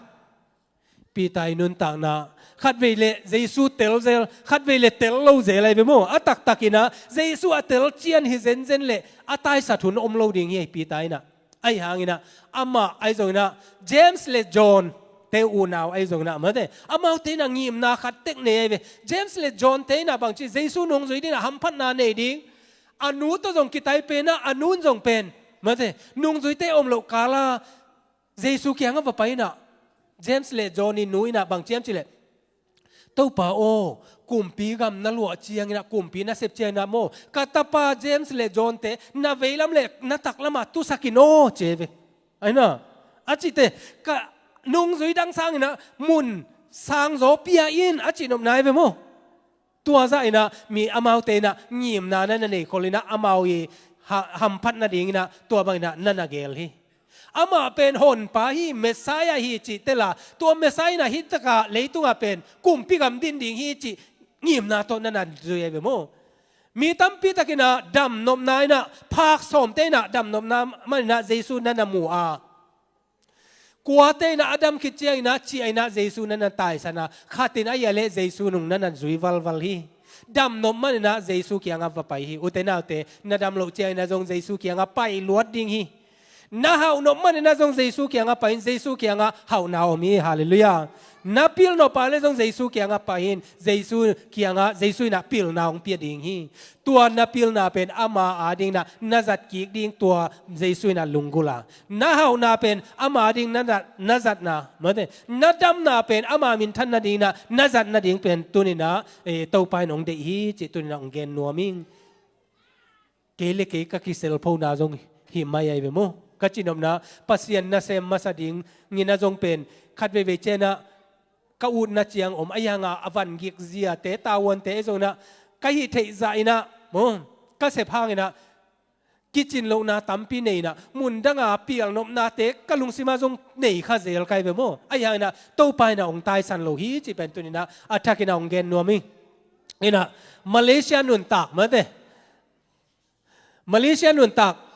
Peter i nuntakna, khatvei le Jesu tel zel, khatvei le tel lo zel ai ve maw. A taktak in ah Jesu a tel cian hi zenzen le a taisat hun om lo ding hi ei Peter in ah. Ai hang in ah amah ai zong in ah James le John te unau ai zong in ah mate, amaute in ah ngimna khat tek nei ai ve. James le John te in ah bangci Jesu nungzui ding in ah hamphatna nei ding, a nu tawh zong kitai pen ah, a nu in zong pen, mate, nungzuite om loh kal a Jesu kiangah va pai in ah, James le John i nu in ah bang ci hiam cih leh, Topa aw, kumpi gam na luah ciang in ah, kumpi na sep ciang in ah maw, ka tapa James le John te na veilam le na taklam ah tusak in aw, ci ve. Ai na, a cih teh, ka nungzui dang sang in ah mun sang zaw pia in, a cih nop nai ve maw. Tua zah in ah mi amaute in ah ngimna na na nei khol in ah, amau i ha-, hamphat nading in ah tua bang in ah na na gel hi. Amah pen honpa hi, Messiah hi cih tel a, tua Messiah in ah hih takah leitungah pen kumpi gam din ding hi cih ngimna tawh na na zui ai ve maw. Mi tampi tak in ah damnopna in ah, phak sawmte in ah damnopna man in ah Jesu na na mu a, kuate in ah a dam khit ciang in ah ciah in ah Jesu na na taisan a, khat in ah a hia leh Jesu nung na na zui valval hi. Damnop man in ah Jesu kiangah va pai hi. Ute naute, na dam loh ciang in ah zong Jesu kiangah pai luat ding hi. Na hauhnop man in ah zong Jesu kiangah pai in, Jesu kiangah hauhna om hi. Halleluiah. Na pilnop a leh zong Jesu kiangah pai in, Jesu kiangah, Jesu in ah pilna hong pia ding hi. Tua na pilna pen ama ading in ah na zat kik ding, tua Jesu in ah lunggulh a. Na hauhna pen ama ading na zat, na zatna, mate, na damna pen ama minthan nading in ah na zat nading pen tuni in ah, eh, Topa in hong deih hi cih tuni in ah hong gen nuam ing. Kei le kei ka kiselphona zong hi mai ai ve maw. Ka cihnopna, Pasian nasem masa ding in ah zong pen khat veivei ciang ah ka utna ciang om, a hiang a a van gik ziate, tavuante zong in ah ka hih theih zah in ah maw, ka sep hang in ah kicin lohna tampi nei in ah, mun dang a pialnopnate ka lungsim ah zong nei kha zel ka hi ve maw. A hiang in ah Topa in ah hong taisan lo hi cih pen tuni in ah a thak in ah hong gen nuam ing. In ah Malaysia nuntak, mate, Malaysia nuntak,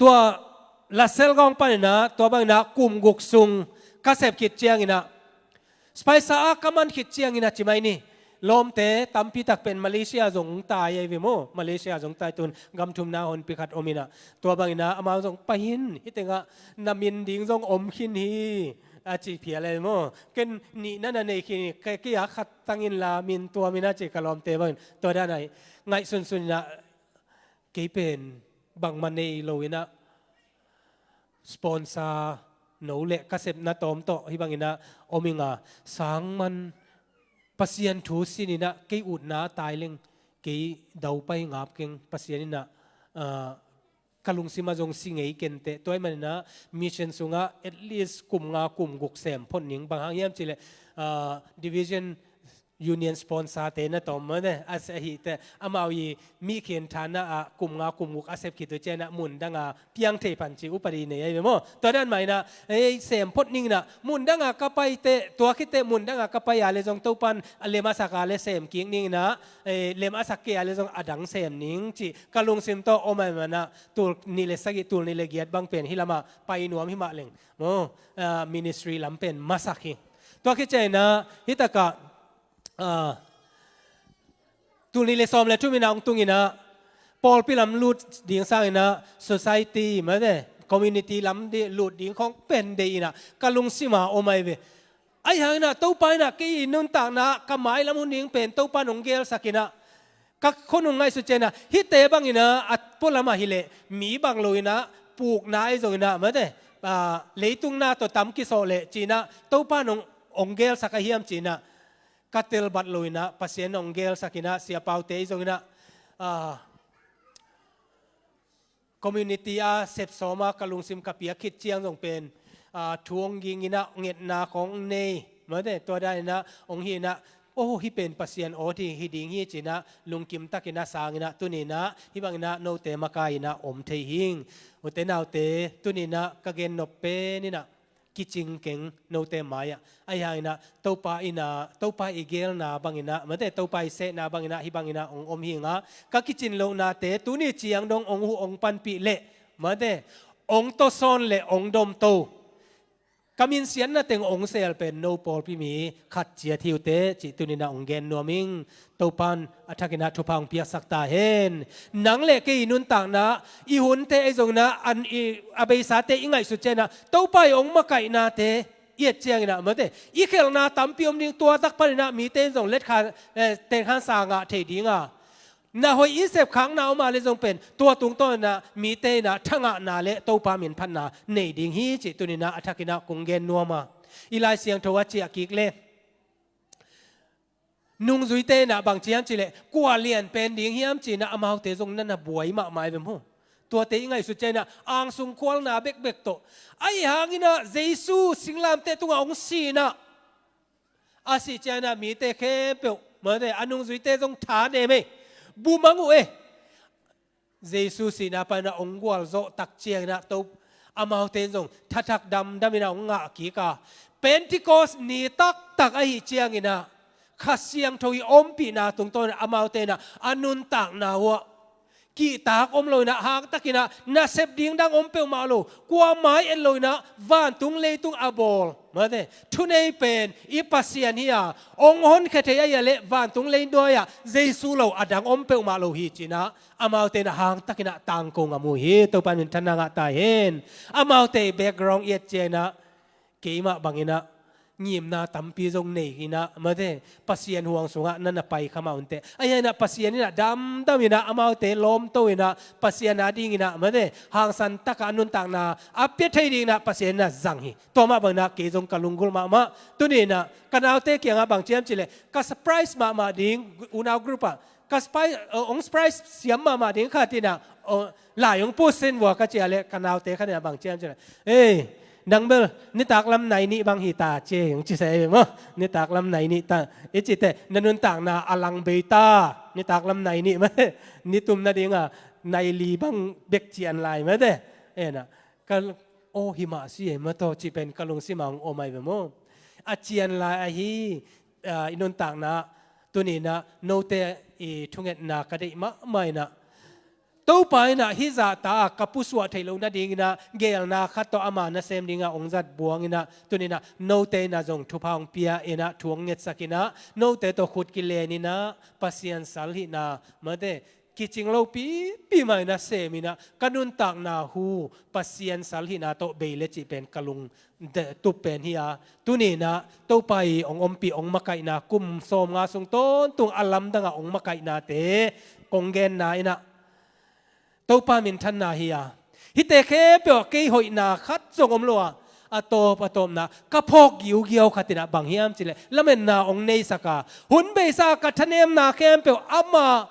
tua Lasal gawng pan in ah, tua bang in ah kum guk sung ka sep khit ciang in ah, Spice ah ka man khit ciang in ah ci mai ni. Lawmte tampi tak pen Malaysia zong tai ai ve maw. Malaysia zong tai, tun gam thumna honpi khat om in ah, tua bang in ah amau zong pai in, hih teng ah na min ding zong om khin hi, a ci phial ai ve maw. Ken nih na na nei khin hi, kei, kei a khat tang in la, min tuam in, a ci ka lawmte bang in. Tua dan a hi, ngaihsunsun in ah, kei pen bangmah nei lo inah sponsor no le ka sepna tawm tawh hih bang inah om ing a, sangman Pasian thu sin inah kei utna tai leng kei daupai ngap keng, Pasian inah, ah, ka lungsim ah zong si ngei kenteh. Tua ahih man inah mission sungah at least kum nga kum guk sem phot ning. Bang hang hiam cih leh, ah, division union sponsor te na tawm mah ne, a si ahih teh amau i mi khen thana ah kum nga kum guk a sep khit uh ciangin ah mun dang a piang thei pan ci upadi nei ahi ve maw. Tua dan mah inah ei sem phot ning inah mun dang a ka pai teh, tua khit teh mun dang a ka pai a le zong Topan a lem a sak a le sem kik ning inah, ei lem a sak kei a le zong a dang sem ning ci ka lungsim tawh om ahih man inah tul nih le sagih, tul nih le giat bang pen hih lamah pai nuam himah leng maw, ah, ministry lam pen masak hi. Tua khit ciangin ah hih takah, ah, tul nih le sawm le thum inah hong tung inah pawlpi lam lut ding sang inah society mah ne, community lam lut ding khawng pen deih inah ka lungsim ah om ahi ve. Ahi hang inah Topa inah kei nuntakna ka mailam hun ding pen Topa in hong gelsak inah ka khonung ngaihsut ciangin ah hihte bang inah a pualam ah hi leh mi bang lo inah pukna ahi zong inah mah ne, ah, leitung na tawh tam kisawh leh ci inah Topa in hong, hong gelsak a hiam ci inah ka telbat lo inah Pasian in hong gelsak inah siapaute ahi zong inah, ah, community a sepsawm a ka lungsim ka piak khit ciang zong pen, ah, thu hong ging inah ngetna khawng nei mah ne, tua dan inah hong hi inah, oh, hih pen Pasian aw hi, hi ding hi ci inah lungkim tak inah sang inah tuni inah hih bang inah note makai inah om thei hing. Ute naute, tuni inah ka gen nop pen inah kicing keng note mai-ah. Ahi hang inah Topa inah, Topa i gelna bang inah mah ne, Topa i sehna bang inah hih bang inah hong om hi ing a, ka kicin lohnate tuni ciang dong hong huh hong panpih leh mah ne, hong tawsawn le hong domto, ka minsiatna teng hong sel pen no pawlpi mi khat ciat hi uh teh cih tuni inah hong gen nuam ing. Topa in a thak inah thupha hong piaksak ta hen. Nang le kei i nuntakna, i hunte ahi zong inah, an i, a beisate i ngaihsut ciang inah Topa i hong makaihnate i et ciang inah mah ne, i khelhna tampi om ding, tua tak pan inah mite in zong letkhan, eh, tenkhan sa ngah thei ding a, na hoih i sepkhakna om a le zong pen tua tungtawn inah mite inah thangahna le Topa minphatna nei ding hi cih tuni inah a thak inah kong gen nuam a. I Lai Siangtho a ciah kik le nungzuite inah bang ci hiam cih leh kua lian pen ding hiam ci inah amaute zong na na buai mahmah ahi ve maw. Tuate i ngaihsut ciang inah angsung khualna bekbek tawh. Ahi hang inah Jesu singlamteh tungah hong si inah a sih ciang inah mite khempeuh mah ne, a nungzuite zong tha nem e, bu mang uh e. Jesu sihna pan inah hong gualzawh tak ciang inah to, amaute in zong thathak damdam inah hong ngah kik a, Pentecost ni taktak ahih ciang inah Kha Siangtho i ompihna tungtawn inah amaute inah a nuntakna uh ah kihtak om lo inah, hangtak inah nasep ding dang om peuhmah lo, kua mai et lo inah vantung leitung a bawl mah ne, thunei pen i Pasian hi a, hong honkhia thei ahi a leh vantung leinuai ah Jesu lo a dang om peuhmah lo hi ci inah amaute inah hangtak inah tangko ngam uh hi. Topa in minthanna ngah ta hen. Amaute background i et ciang inah keimah bang inah ngimna tampi zong nei inah mah ne, Pasian huang sungah na na pai kha mah un teh. Ahi hang inah Pasian inah damdam inah amaute lawmto inah Pasian a ding inah mah ne, hangsan takah a nuntakna a pia thei ding inah Pasian inah zang hi. Tua mah bang inah kei zong ka lunggulh mahmah. Tuni inah ka naute kiangah bang ci hiam cih leh ka surprise mahmah ding, unau group ah ka surprise, uh, hong surprise siam mahmah ding khat inah, uh, lai hong pusin vua ka ci a leh ka naute khat inah bang ci hiam cih leh, ei, nang bel nitak lam nai nih bang hi ta ci e, hong ci sa e maw. Nitak lam nai nih ta i cih teh na nuntakna a lang bei ta. Nitak lam nai nih mah, ni tum nading a nai li bang bek cian lai mah te. Ei inah ka, aw, hi mah si e maw taw cih pen ka lungsim ah hong om ahi ve maw. A cian lai ahi, ah, i nuntakna, tuni inah note i thungetna ka deih mahmah inah Topa inah hih zahta ah ka pusuah theih loh nading inah geelna khat tawh ama nasem ding ah hong zat buang inah, tuni inah note inah zong thupha hong pia inah, thu hong ngetsak inah, note tawh khut kilen inah Pasian sal hihna mah te, kicing lopipi mah inah sem inah ka nuntakna uh Pasian sal hihna tawh bei le cih pen ka lung de-, tup pen hi a. Tuni inah Topa i hong ompih hong makaihna, kum sawmnga sung tawntung a lamdang ah hong makaihnate kong genna inah Topa minthanna hi a, hihte khempeuh ah kei hoihna khat zong om lo a, a tawp a tawpna ka phawk giugiau khat in ah bang hiam cih leh lametna hong neisak a, hun beisa ka thanemna khempeuh amah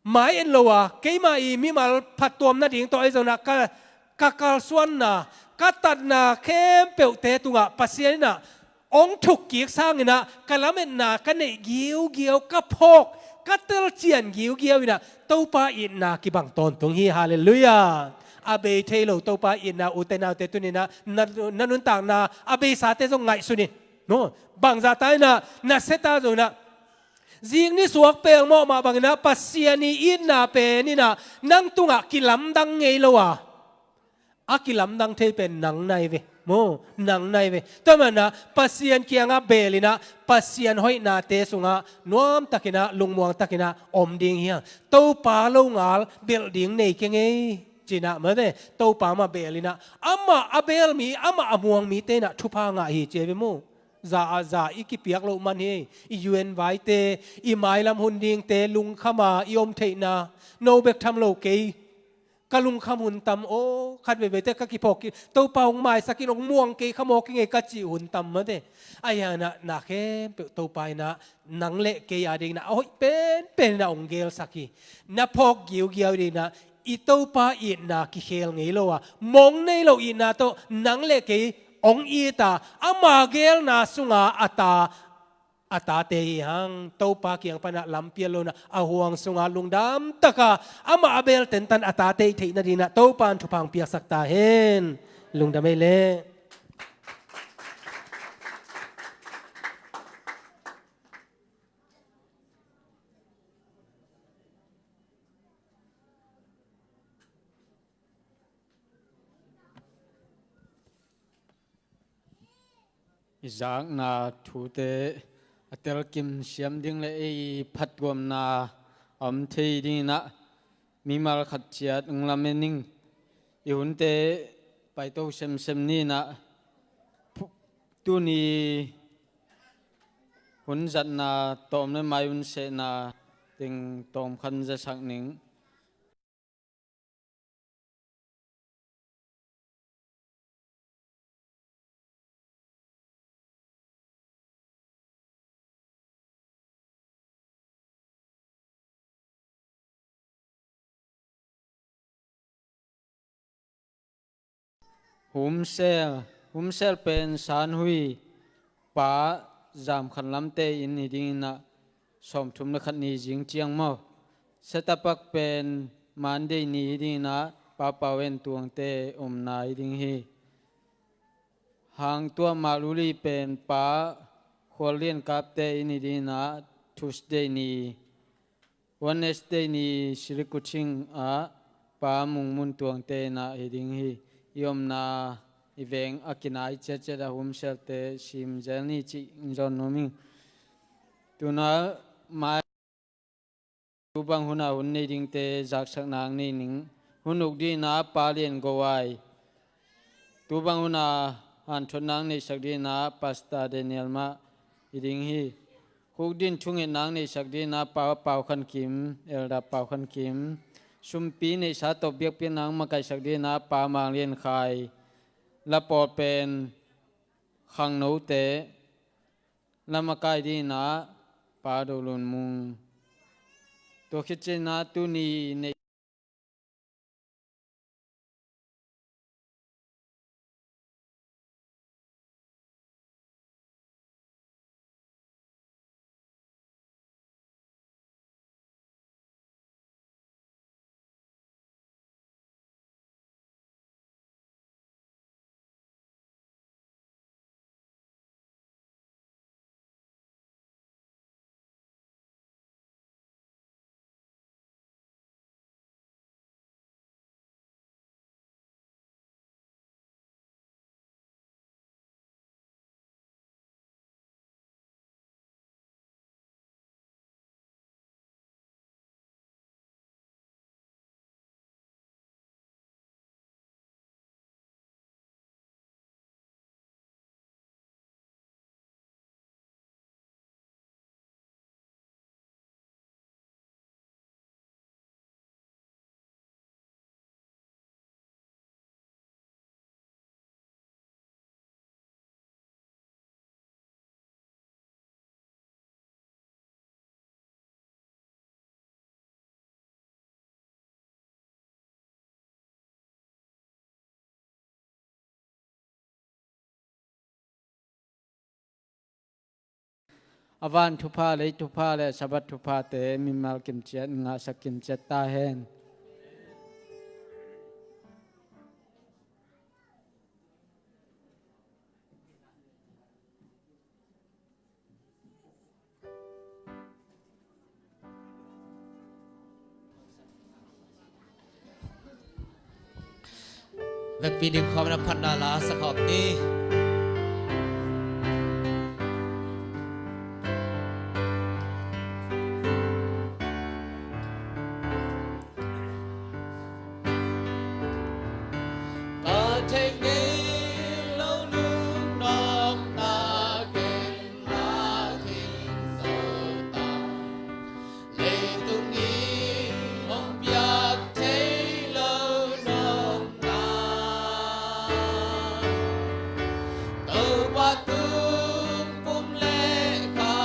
mai en lo a, keimah i mimal phattuam nading tawh ahi zongin ah ka, ka kalsuanna, ka tatna khempeuhte tungah Pasian in ah hong thukkik sangin ah ka lametna ka neih giugiau, ka phawk, ka telcian giugiau in ah Topa itna kibang tawntung hi. Halleluiah. A bei thei lo Topa itna, ute naute, tuni-in ah na, na nuntakna a beisate zong ngaihsun in, no? Bangzah ta in ah na sia ta zongin ah, zik nisuak pelmawh mah bangin ah Pasian i itna pen in ah nang tungah kilamdang ngei lo a, a kilamdang thei pen nang nai ve, maw, nang nai ve. Tua manin ah Pasian kiangah beel in ah Pasian hoihnate sungah nuamtakin ah, lungmuangtakin ah om ding hi hang. Topa lo ngal belh ding nei keng ei, ci-in ah, maw ve, Topa mah beel in ah, amah a beel mi, amah a muang mite in ah thupha ngah hi ci a ve, maw. Za ah za i kipiak loh man hi. I U N vaite, i mailam hun dingte, lungkham a i om theihna, no bek tham lo kei, ka lungkham hun tam aw, khat veve teh ka kiphawk kik, Topa hong maisak in, hong muang kei kha maw, kei ngei ka cih hun tam maw teh. Ahi hangin ah na khempeuh Topa in ah nang le kei a dingin ah a hoih penpen in ah hong gelsak hi. Na phawk giugiau dingin ah i Topa itna kikhel ngei lo a, mong nei lo itna tawh nang le kei hong it a, ama geelna sunga a ta, a tate hi hang. Topa kiang pan ah lampi a lona a huang sunga lungdam taka amah a beel tentan a tate i theih nadingin ah Topa in thupha hong piaksak ta hen. Lungdam ei leh. I zakna thute a telkim siam ding le ei phattuamna a om thei dingin ah mimal khat ciat hong lamen ing. I hunte paito semsem ni in ah, phu-, tuni hun zatna tawm le mai hun sehna teng tawmkhat zasak ning. Humsel, humsel pen Sanhui pa Zamkhanlamte inn hi dingin ah, sawmthum le khat ni zing ciang maw. Setapak pen Monday ni hi dingin ah, Pa Pau En Tuangte omna hi ding hi. Hangtuah Maluli pen Pa Khual Lian Kapte inn hi dingin ah, Tuesday ni. Wednesday ni Sri Kuching ah Pa Mung Mun Tuangte inn ah hi ding hi. I omna, i veng a kinai ciatciat a humselte sim zel ni cih in zawn nuam ing. Tu-in ah mai tu bang hun ah hun nei dingte zaksak nang nei ning. Hun uk dingin ah Pa Lian Go Ai. Tu bang hun ah hanthot nang neisak dingin ah Pastor Daniel mah hi ding hi. Huk dingin thunget nang neisak dingin ah Pa Pau Khan Kim, Elder Pau Khan Kim. Sumpi neihsa tawh biakpiak nang makaisak dingin ah Pa Mang Lian Khai. Lapawl pen khangnote, la makai dingin ah Pa Do Lun Mung. Tua khit ciangin ah tuni nei A van thupha, lei thupha le Sabbath thuphate mimal kimciat in ngahsak kimciat ta hen. Vekpi ding khawm na phatna la sa khawm ni. Ka thei ngei lo nunawkna ken la khing zo ta. Leitung i hong piak thei lo nopna, Topa tung pum le kha,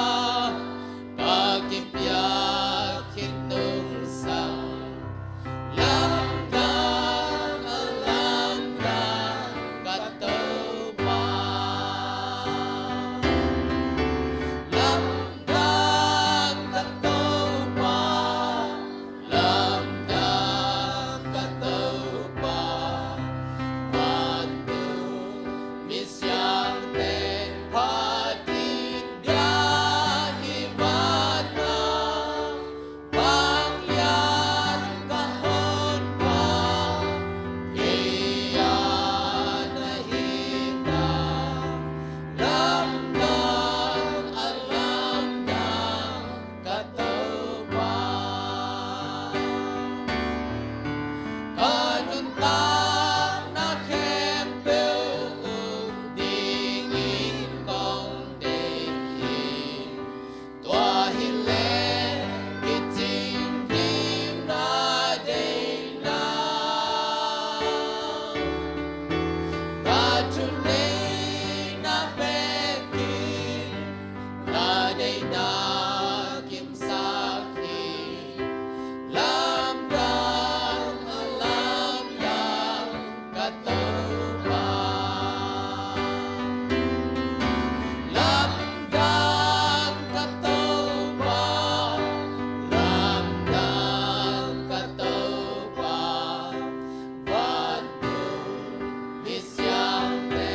ka kipiak khit nungsang, lamdang a lamdang ka Topa. Lamdang ka Topa, lamdang ka Topa, vantung misiangtho phat ding hi vatna, vanglian ka Honpa, kei a na hi ta, lamdang a lamdang ka Topa. Ka nuntakna khempeuh uk dingin kong deih hi. Tua hi leh kicing ding na deihna, ka thuneihna bekin na deihna kimsak hi. Lamdang a lamdang ka Topa. Lamdang ka Topa, lamdang ka Topa, vantung misiangtho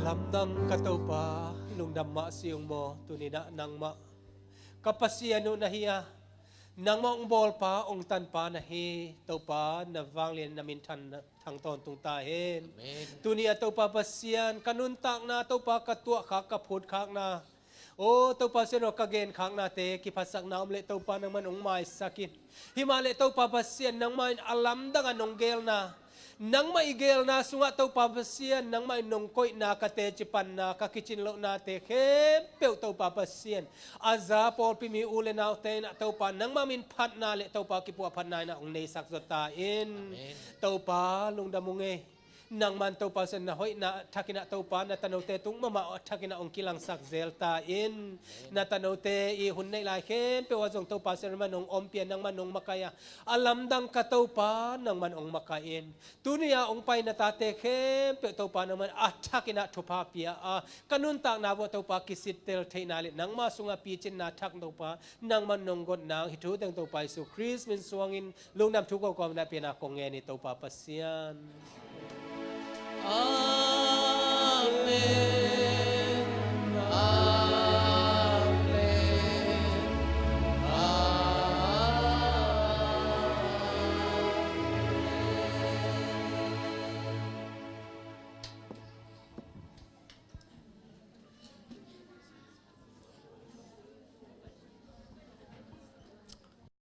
Lamdang ka Topa, lungdam mah si ung maw, tuni-in ah nangmah ka Pasian uh na hi a, nangmah hong bawlpa, hong tanpa na hi. Topa, na vanglian, na minthan thang tawntung ta hen. Amen. Tuni-in ah Topa Pasian, ka nuntakna, Topa, ka tuahkhak, ka phutkhakna, aw Topa Pasian aw, ka genkhaknate kiphatsakna om leh Topa nangman hong maisak in. Himahleh Topa Pasian, nangmah in a lamdang a nong gelna, nangmah i gelna sungah Topa Pasian, nangmah in nong koihna, ka teci panna, ka kicin lohnate khempeuh Topa Pasian, a za pawlpi mi u le naute in ah Topa nangmah min phatna le Topa kipuahphatna in ah hong neisak zaw ta in. Amen. Topa, lungdam ung ei. Nangman Topa Pasian, na hoihna a thakin ah Topa, na tanote tung mahmah a thakin ah hong kilangsak zel ta in. Amen. Na tanote i hun neih lai khempeuh ah zong Topa Pasian, nangman hong ompih a, nangman hong makaih a, a lamdang ka Topa, nangman hong makaih in. Tuni-a hong pai na tate khempeuh Topa nangman a thakin ah thupha pia a, ka nuntakna vuah Topa kisittel theihna le nangmah sungah picinna thak Topa nangman nong got nang, hih thu teng Topa Jesu Khrist min suangin lungdam thu kawmkawm na piakna kong ngen hi Topa Pasian. Amen.